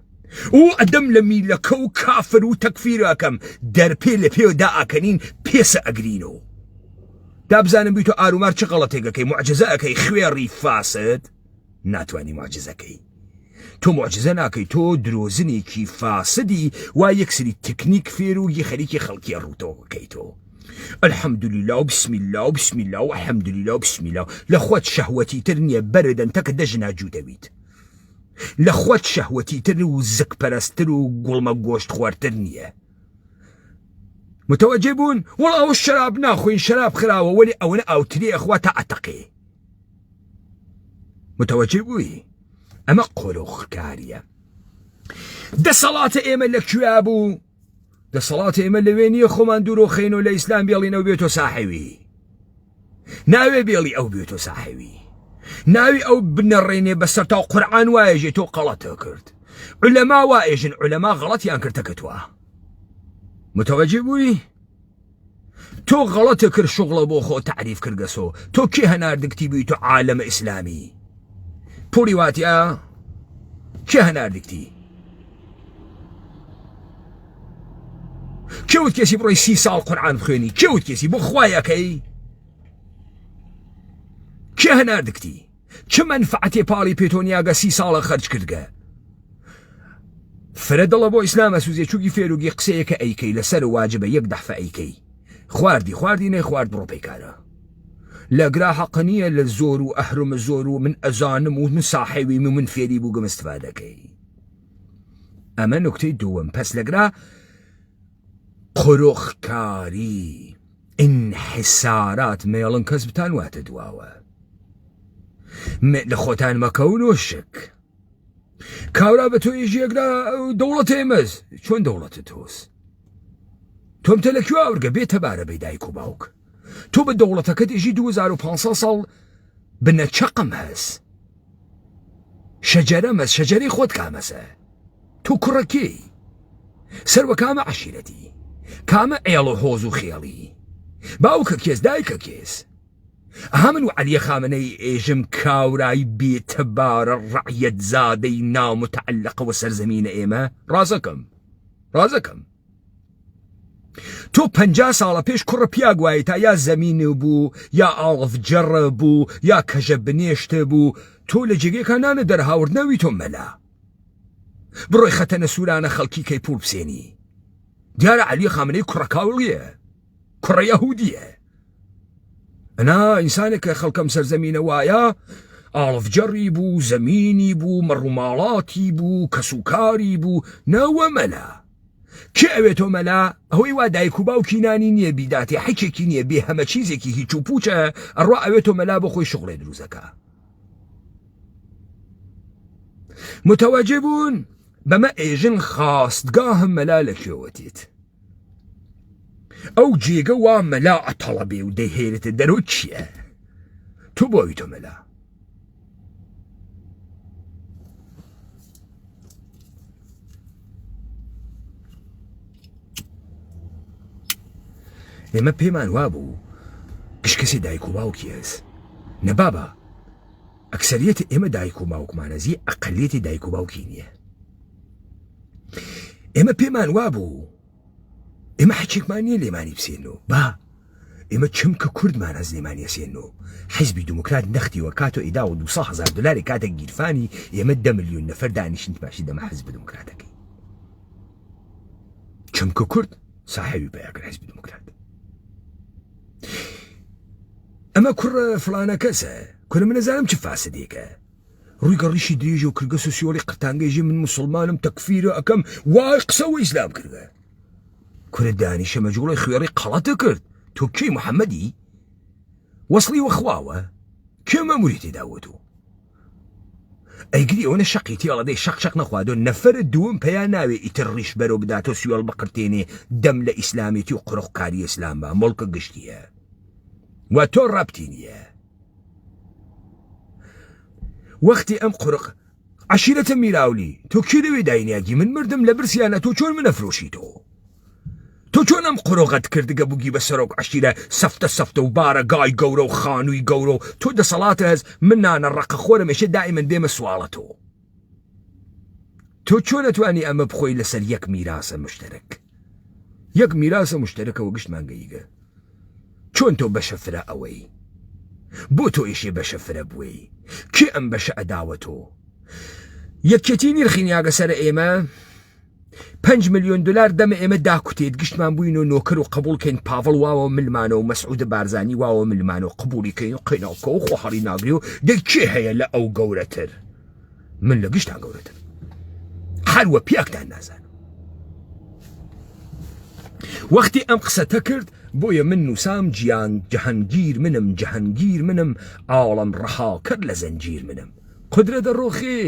Speaker 1: و ئەدەم لە میلەکە و کافر و تەکفیرەکەم دەرپێ لە پێ دائەکەنین پێسە ئەگرینەوە تا بزانم بیتۆ ئارومار چ غەڵەتێکەکەی معجزە ئەکەی خوێڕی فاسد ناتوانی معجزەکەی تۆ معجزە ناکەی تۆ درۆزنێکی فاسدی وا یەکسری تکنیک فێر و یە خەریکی خەڵکی ڕووتەوە بکەی تۆ الحمد لله و بسم الله و بسم الله و الحمد لله و بسم الله لە خۆت شەهوەتی تر نییە بەردەن تەکە دەژنا جوودەویت لە خۆت شەهوەتی تر و زکپەرستتر و گوڵمە گۆشت خوارتر نییە متوجه بوون وەڵا ئەوە شەراب ناخۆین شەراب خراوە وەلی ئەوەنە ئاوتری ئەخوا تا ئەتەقێ متوجه بووی ئەمە قۆرۆخکاریە دەسەڵاتە ئێمە لە کوێ بوو دەسەڵات ئێمە لەوێ نییە خۆمان دوورۆخین و لە ئیسلام بێڵینەوە بێتۆ ساحێوی ناوێ بێڵی ئەو بێتۆ ساحێوی ناوی ئەو بنەڕێنێ بەسەر تا قورعان وایەژێ تۆ قەڵەتە کرد علەما وایەژن علەما غەڵەتیان کردە کە توە متوجه بووی تۆ غەڵەتە کرد شغڵە بۆ خۆ تعریف کردگەسۆ تۆ کێ هەناردکتی بووی تۆ عالەمە ئیسلامی پوڵی واتیا کێ هەناردکتی کێ وت کەسی بڕۆی سی ساڵ قورعان بخوێنی کێ وت کەسی بۆ خوایەکەی کێ هەناردکتی چ مەنفعەتێ پاڵی پێتۆنیاگە سی ساڵە خەرج کردگە فرە دڵە بۆ ئیسلام ئەسوزێ چوگی فێروگی قسەیەکە ئەیکەی لەسەر واجبە یەک دەحفە ئەیکەی خواردی خواردی نەیخوارد بڕۆ پەیکارە لەگرا حەق نییە لە زۆر و ئەهرم زۆر و من ئەزانم و من ساحێویم و من فێری بووگم استفادەکەی ئەمە نکتەی دووەم پەس لەگرا قۆرخکاری ئینحسارات مێڵن کەس بتان واتە دواوە لە خۆتان مەکەون و شک کاورا بە تۆ یەکدا دەوڵەت ئێمەز چۆن دەوڵەتە تۆس تۆم تە لە کوێ ئەورگە بێتە بارە بەی دایک و باوک تۆ بە دەوڵەتەکەت ئێژی 2500 ساڵ بنەچەقم هەس شەجەرە مەس شەجەرەی خۆت کامەسە تۆ کوڕە کێی سەر وە کامە عەشیرەتی کامە ئێڵ و هۆز و خێڵی باوکە کێس دایکە کێس ئەها من و عەلیە خامنەی ئێژم کاورای بێتەبارە ڕعیەت زادەی نامتعلقەوە سەرزەمینە ئێمە ڕازەکەم ڕازەکەم. تۆ 50 ساڵە پێش کوڕە پیاگ وایە تا یا زەمین بوو یا ئاڵف جەڕ بوو یا کەژە بنێشتە بوو تۆ لە جێگەیەکا نانە دەرهاورد ناوی تۆ مەلا بڕۆی خەتەنە سوورانە خەڵکی کەی پوڵ بسێنی دیارە عەلی خامنەی کوڕە کاوڵیە کوڕە یەهودیە ئەنا ئینسانێک کە خەڵکەم سەرزەمینە وایە ئاڵفجەڕی بوو زەمینی بوو مەڕوماڵاتی بوو کەسوکاری بوو ناوە مەلا کێ ئەوێ تۆ مەلا ئەوەی وا دایک و باوکی نانی نییە بیداتێ حەکێکی نییە بێ هەمە چیزێکی هیچ و پوچە ئەڕوا ئەوێ تۆ مەلا بۆ خۆی شغڵێ دروزەکە متەوەجێ بوون بەمە ئێژن خاستگاهم مەلا لە کوێوە تێت ئەو جێگە وا مەلا ئەتەڵەبێ و دەیهێنێتە دەرەوە چییە تۆ بۆوی تۆ مەلا ئێمە پێمان وابوو گشت کەسێ دایک و باوکی هەس نە بابا ئەکسەریەتی ئێمە دایک و باوکمانە زی ئەقلیەتی دایک و باوکی نییە ئێمە پێمان وابوو ئێمە حچێکمان نییە لێمانی بسێنەوە با ئێمە چمکە کوردمان هەز لێمانی ئەسێنەوە حیزبی دموکرات نەختیوە کاتۆ ئیدا و 200 هزار دلاری کاتە گیرفانی ئێمە دە میلیۆن نەفەر دانیشن باشی دەمە حزب دموکراتەکەی چمکە کورد ساحێبی پەیا کرد حزبی دموکرات ئەمە کوڕە فڵانە کەسە کورە من نەزانم چ فاسدێکە ڕووی گەڕیشی درێژە و کردگە سوسیۆڵی قرتانگەیژی من مسلمانم تەکفیرە ئەکەم وای قسە وە ئیسلام کردگە کورە دانیشە مەجوڵی خوێڕی قەڵەتە کرد تۆ کێی محەممەدی وەصلی وەخواوە کێ مەموری تێداوە تۆ ئەیگری ئەوەنە شەقی تێڵە دەی شەق شەق نەخوادۆ نەفەرت دووەم پیا ناوێ ئیتر ڕیش بەرەو بداتۆ سوێڵ بقرتێنێ دەم لە ئیسلامێتی و قورخکاری ئیسلام بە مڵکە گشتیە و تۆ ڕەبتی نییە وەختی ئەم قورق عەشیرەتە میراولی تۆ کێ لەوێ داینیاگی من مردم لە برسیانە تۆ چۆن منە فرۆشی تۆ تۆ چۆن ئەم قۆرۆغەت کردگە بووگی بە سەرۆک عەشیرە سەفتە سەفتە و بارەگای گەورە و خانووی گەورە و تۆ دەسەڵاتە هەز من نانە ڕەقە خۆرم ئێشێ دائیمەن دێمە سواڵە تۆ تۆ چۆن ئەتوانی ئەمە بخۆی لەسەر یەک میراسە مشتەرەک یەک میراسە مشتەرەکەوە گشتمان گەیگە چۆن تۆ بەشە فرە ئەوەی بۆ تۆ ئیشێ بەشە فرە بووی کێ ئەم بەشە ئەداوە تۆ یەکێتی نرخی نیاگە سەرە ئێمە پەنج ملیۆن دلار دەمە ئێمە داکوتێت گشتمان بووین و نۆکەر و قبوڵ کەین پاڤڵ واوە ملمانە و مەسعود بارزانی واوە ملمانە و قبوڵی کەین و قەیناکە و خۆ هەڵی ناگری و دەی کێ هەیە لە ئەو گەورەتر من لە گشتان گەورەتر هەر وە پیاکتان نازانم وەختی ئەم قسەتە کرد بۆیە من نووسام جیان جەهەنگیر منم جەهەنگیر منم ئاڵم ڕەها کرد لە زەنجیر منم قودرە دەڕۆخێ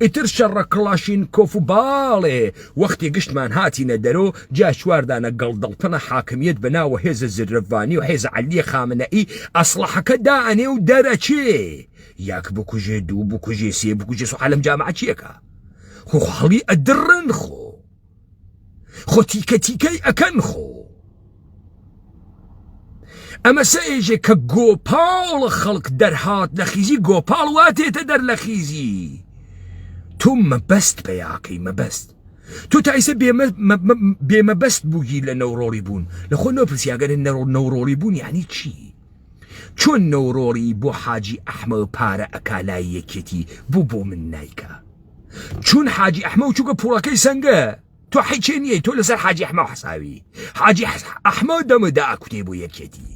Speaker 1: ئیتر شەڕە کڵاشینکۆف و باڵێ وەختی گشتمان هاتینە دەرۆ جا چواردانە گەڵدڵتنە حاکمیەت بە ناوە هێزە زرەڤانی و حێزە عەلیە خامنەئی ئەسڵەحەکە دائەنێ و دەرەچێ یەک بکوژێ دوو بکوژێ سێ بکوژێ سو عالەم جامعە چیەکە خۆ هەڵی ئەدڕن خۆ خۆ تیکە تیکەی ئەکەن خۆ ئەمە سە ئێژێ کە گۆپاڵ خەڵک دەرهات لە خیزی گۆپاڵ وا تێتە دەر لە خیزی تۆ مەبەست پیاکەی مەبەست تۆ تا ئیسە بێمەبەست بووگی لە نەورۆڵی بوون لە خۆ نۆ پرسیاگەرە نەورۆڵی بوون یعنی چی چۆن نەورۆڵی بۆ حاجی ئەحمە پارە ئەکا لای یەکێتی بۆ بۆ من نایکا چون حاجی ئەحمە و چووکە پوڵەکەی سەنگە تۆ حیچێ نییە تۆ لەسەر حاجی ئەحمە حساوی حاجی ئەحمە دەمە داکوتێ بۆ یەکێتی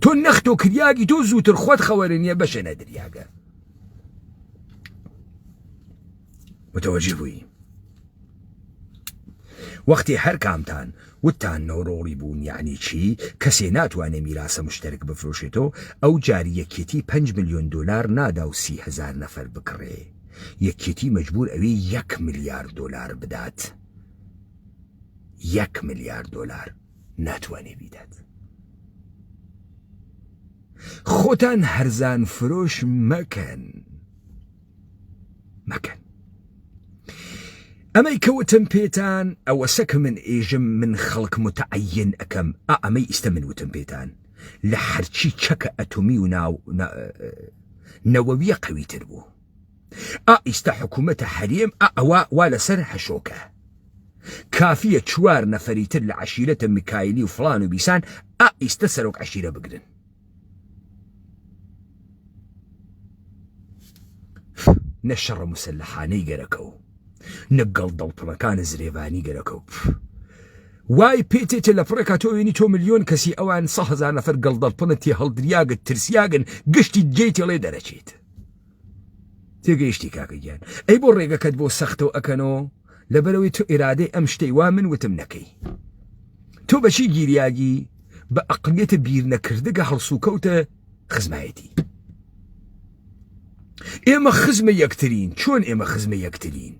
Speaker 1: تۆ نەختۆ کریاگی تۆ زووتر خۆت خەوەرە نییە بەشە نەدریاگە متوجه بووی وەختی هەر کامتان وتتان نەورۆڵی بوون یەعنی چی؟ کەسێ ناتوانێ میراسە مشتەرک بفرۆشێتۆ ئەو جار یەکێتی پەنج ملیۆن دۆلار نادا و 30 هەزار نەفەر بکڕێ یەکێتی مەجبور ئەوێ یەک ملیار دۆلار بدات یەک ملیار دۆلار ناتوانێ بیدات خۆتان هەرزان فرۆش مەکەن. مەکەن ئەمەی کە وتم پێتان ئەوەسە کە من ئێژم من خەڵک متعین ئەکەم ئا ئەمەی ئیستە من وتم پێتان لە هەرچی چەکە ئەتۆمی و ناو نەوەویە قەویتر بوو ئا ئیستە حکوومەتە هەرێم ئا ئەوە وا لەسەر هەشۆکە. کافیە چوار نەفەری تر لە عەشیرەتە میکایلی و فڵان و بیسان ئا ئیستە سەرۆک عەشیرە بگرن. نە شەڕە موسەلەحانەی گەرەکە و نە گەڵدەڵپڕەکانە زرێڤانی گەرەکە و وای پێ تێتێ لە پڕێکا تۆ وێنی تۆ ملیۆن کەسی ئەوان 100 هەزار نەفەر گەڵدەڵپنە تێ هەڵدریاگە ترسیاگن گشتی جێی تێڵێ دەرەچێت. تێگەیشتی کاکە گیان ئەی بۆ ڕێگەکەت بۆ سەختەو ئەکەنۆ لەبەرەوەی تۆ ئیرادەی ئەم شتەی وا من وتم نەکەی تۆ بەچی گیریاگی بە ئەقلیەتە بیر نەکردگە هەڵسوکەوتە خزمایەتی ئێمە خزمە یەکترین چۆن ئێمە خزمە یەکترین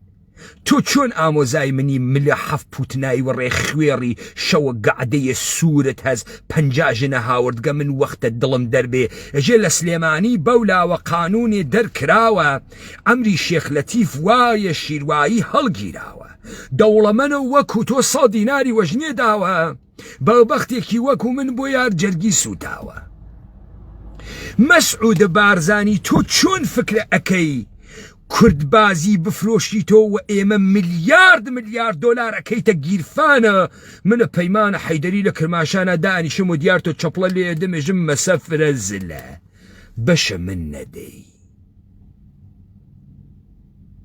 Speaker 1: تۆ چۆن ئامۆزای منی ملە حەف پوتنای وە ڕێ خوێڕی شەوە گەعدەیە سوورت هەس 50 ژنە هاوردگە من وەختە دڵم دەربێ ژێ لە سلێمانی بەولاوە قانونێ دەرکراوە عەمری شێخ لەتیف وایە شیروایی هەڵگیراوە دەوڵەمەنە وەکو تۆ سە دیناری وەژنێ داوە بەڵبەختێکی وەکو من بۆ یار جەرگی سوتاوە. مەسعود بارزانی تۆ چۆن فکرە ئەکەی کورد بازی بفرۆشیتۆ و ئێمە ملیارد ملیارد دۆلار ئەکەیتە گیرفانە منە پەیمانە حەیدەری لە کرماشانا دانیشم و دیار تۆ چەپڵە لێ دەمێژم مەسە فرە زلە بەشە من نەدەی.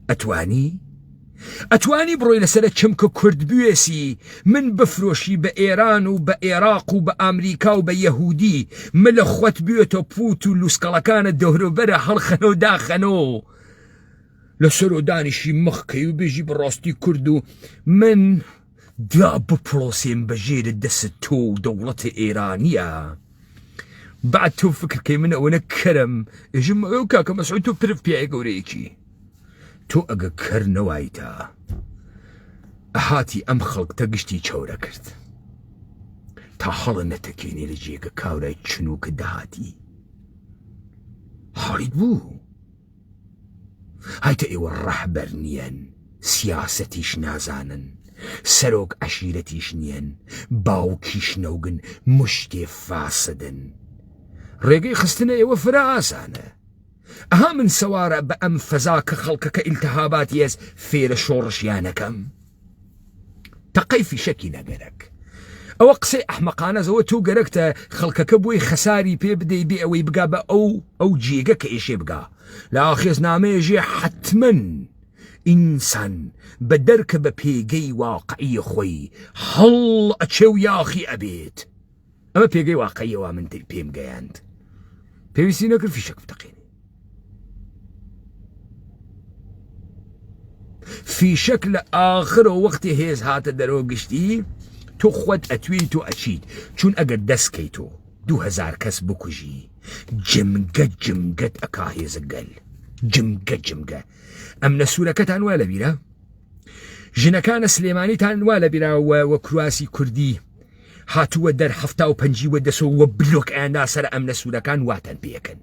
Speaker 1: ئەتوانی؟ ئەتوانی بڕۆی لەسەرە چمکە کورد بوێسی من بفرۆشی بە ئێران و بە ئێراق و بە ئامریکا و بە یەهودی ملە خۆت بوێتە پوت و لوسکەڵەکانە دەوروبەرە هەڵخەنۆ داخەنۆ لەسەرۆ دانیشی مخکەی و بێژی بەڕاستی کورد و من دا بپڵۆسێم بە ژێر دەست تۆ و دەوڵەتە ئێرانیە بعد تۆ فکر کەی من ئەوەنە کەرم ئێژم ئەو کاکە مەسعود تۆ پرف پیاە گەورەیەکی تۆ ئەگە کەر نەوایتە ئەهاتی ئەم خەڵکتە گشتی چەورە کرد تا هەڵە نەتەکێنێ لە جێگە کاورای چنوکە داهاتی حاڵیت بوو هایتە ئێوە ڕەهبەر نیەن سیاسەتیش نازانن سەرۆک عەشیرەتیش نیەن باوکیش نەوگن مشتێ فاسدن ڕێگەی خستنە ئێوە فرە ئاسانە ئەها من سەوارە بە ئەم فەزا کە خەڵکەکە ئیلتهابات یەس فێرە شۆڕشیانەکەم تەقەی فیشەکی نەگەرەک. ئەوە قسەی ئەحمەقانەس ئەوە تۆ گەرەکتە خەڵکەکە بۆی خەساری پێ بدەی بێ ئەوەی بگا بە ئەو ئەو جێگە کە ئێشێ بگا لە ئاخێزنامەیە ژێ حەتمەن ئینسان بە دەرکە بە پێگەی واقعی خۆی هەڵ ئەچێ و یاخی ئەبێت ئەمە پێگەی واقعیە وا من پێم گەیاند پێویستی نەکرد فیشەک بتەقێنی فیشەک لە ئاخرەوە وەختی هێز هاتە دەرەوە گشتی تۆ خۆت ئەتوێی تۆ ئەچیت چون ئەگەر دەستکەی تۆ 2000 کەس بکوژی جمگە جمگەت ئەکا هێزە گەل جمگە جمگە ئەم نەسوورەکەتان وا لەبیرە ژنەکانە سلێمانیتان وا لە بیراوە وە کرواسی کوردی هاتووە دەر هەفتا و پەنجی وە دەسۆ وە بلۆک ئەیاندا سەر ئەمنە سوورەکان واتان پێکەن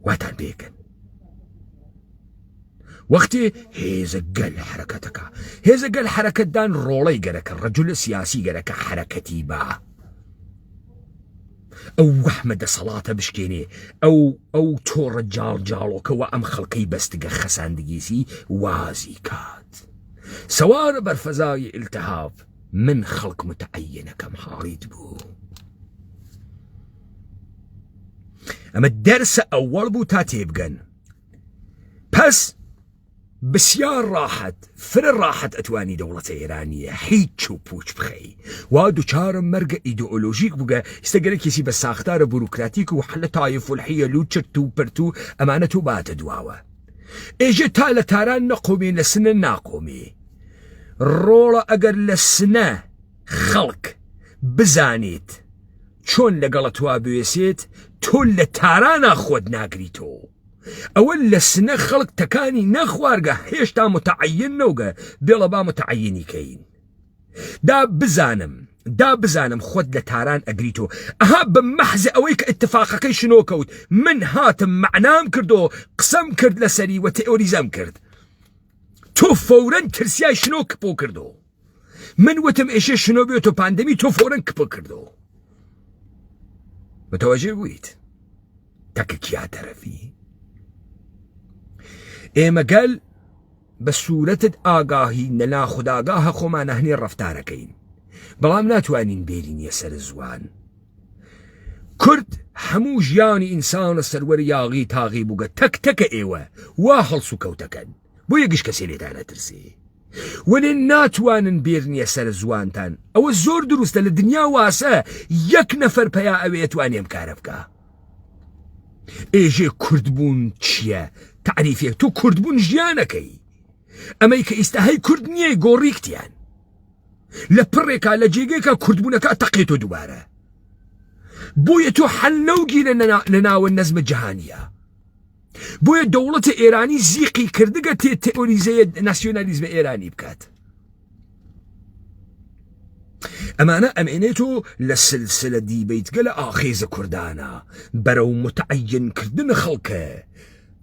Speaker 1: واتان پێکەن وەختی هێزە گەل حرەکەتەکە هێزە گەل حرەکەتدان ڕۆڵەی گەرەکە ڕەجولە سیاسی گەرەکە حرەکەتی با ئەو وەحمە دەسەڵاتە بشکێنێ ئەو ئەو تۆڕە جاڵجاڵۆکەوە ئەم خەڵکەی بەستگە خەساندگیسی وازی کات سوارە بەر فەزای التهاب من خەڵک متعینەکەم حاڵیت بوو ئەمە دەرسە ئەوەڵ بوو تا تێبگەن پس بسیار ڕاحەت فرە ڕاحەت ئەتوانی دەوڵەتە ئێرانیە هیچ و پوچ بخەی وا دوچارە مەرگە ئیدۆلۆژیک بووگە ئیستە گەرەکیسی بە ساختارە بوروکراتیک و حلە تایف و الحیل و چرت و پرت و ئەمانە تۆ باتە دواوە ئێژێ تا لە تاران نەقۆمێ لە سنە ناقۆمێ ڕۆڵە ئەگەر لە سنە خەڵک بزانێت چۆن لەگەڵە توا بوێسێت تۆ لە تارانا خۆت ناگریتەوە ئەوە لە سنە خەڵک تەکانی نەخوارگە هێشتا متعین نەوگە بێڵە با متعینی کەین دا بزانم دا بزانم خۆت لە تاران ئەگریتۆ ئەها بە مەحز ئەوەی کە ئیتفاقەکەی شنۆ کەوت من هاتم مەعنام کردۆ قسەم کرد لەسەری وە تئۆریزەم کرد تۆ فەورەن ترسیای شنۆ کپۆ کردۆ من وتم ئێشێ شنۆ بێتۆ پاندەمی تۆ فەورەن کپۆ کردۆ متوجه بوویت تەکە کیا تەرەفی ئێمە گەل. بە سوورەتت ئاگاهی نە ناخوداگاهە خۆمانە هەنێ ڕەفتارەکەین بەڵام ناتوانین بێرینیە سەر زوان. کورد هەموو ژیانی ئینسانە سەروەر یاغی تاغی بووگە تەک تەکە ئێوە وا هەڵسوکەوتەکەن بۆیە گشت کەسێ لێتان ئەترسێ وەلێ ناتوانن بێرنیە سەر زوانتان ئەوە زۆر دروستە لە دنیا واسە یەک نەفەر پیا ئەوێ ئەتوانێ ئەم کارە بکا ئێژێ کوردبوون چییە تعریفێک تۆ کوردبوون ژیانەکەی ئەمەی کە ئیستا هەی کورد نییە گۆڕیکتیان لە پڕێکا لە جێگەیەکا کوردبوونەکە ئەتەقێتۆ دووبارە بۆیە تۆ حەل نەوگیرە لە ناوە نەزمە جەهانیە بۆیە دەوڵەتە ئێرانی زیقی کردگە تێ تئۆریزەیە ناسیۆنالیزمە ئێرانی بکات ئەمانە ئەمێنێت و لە سلسلە دیبەیتگە لە ئاخێزە کوردانە بەرەو متعینکردن خەڵکە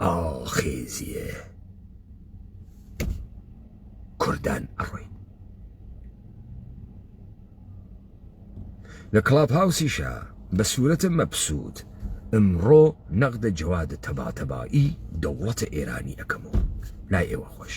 Speaker 1: ئاخێزیە کوردان ئەڕۆین. لە کڵاپ هاوسیشا بە سوورەتە مەبسووت ئمڕۆ نەقدە جەواد تەباتەبایی دەوڵەتە ئێرانی ئەکەم و لای ئێوە خۆش.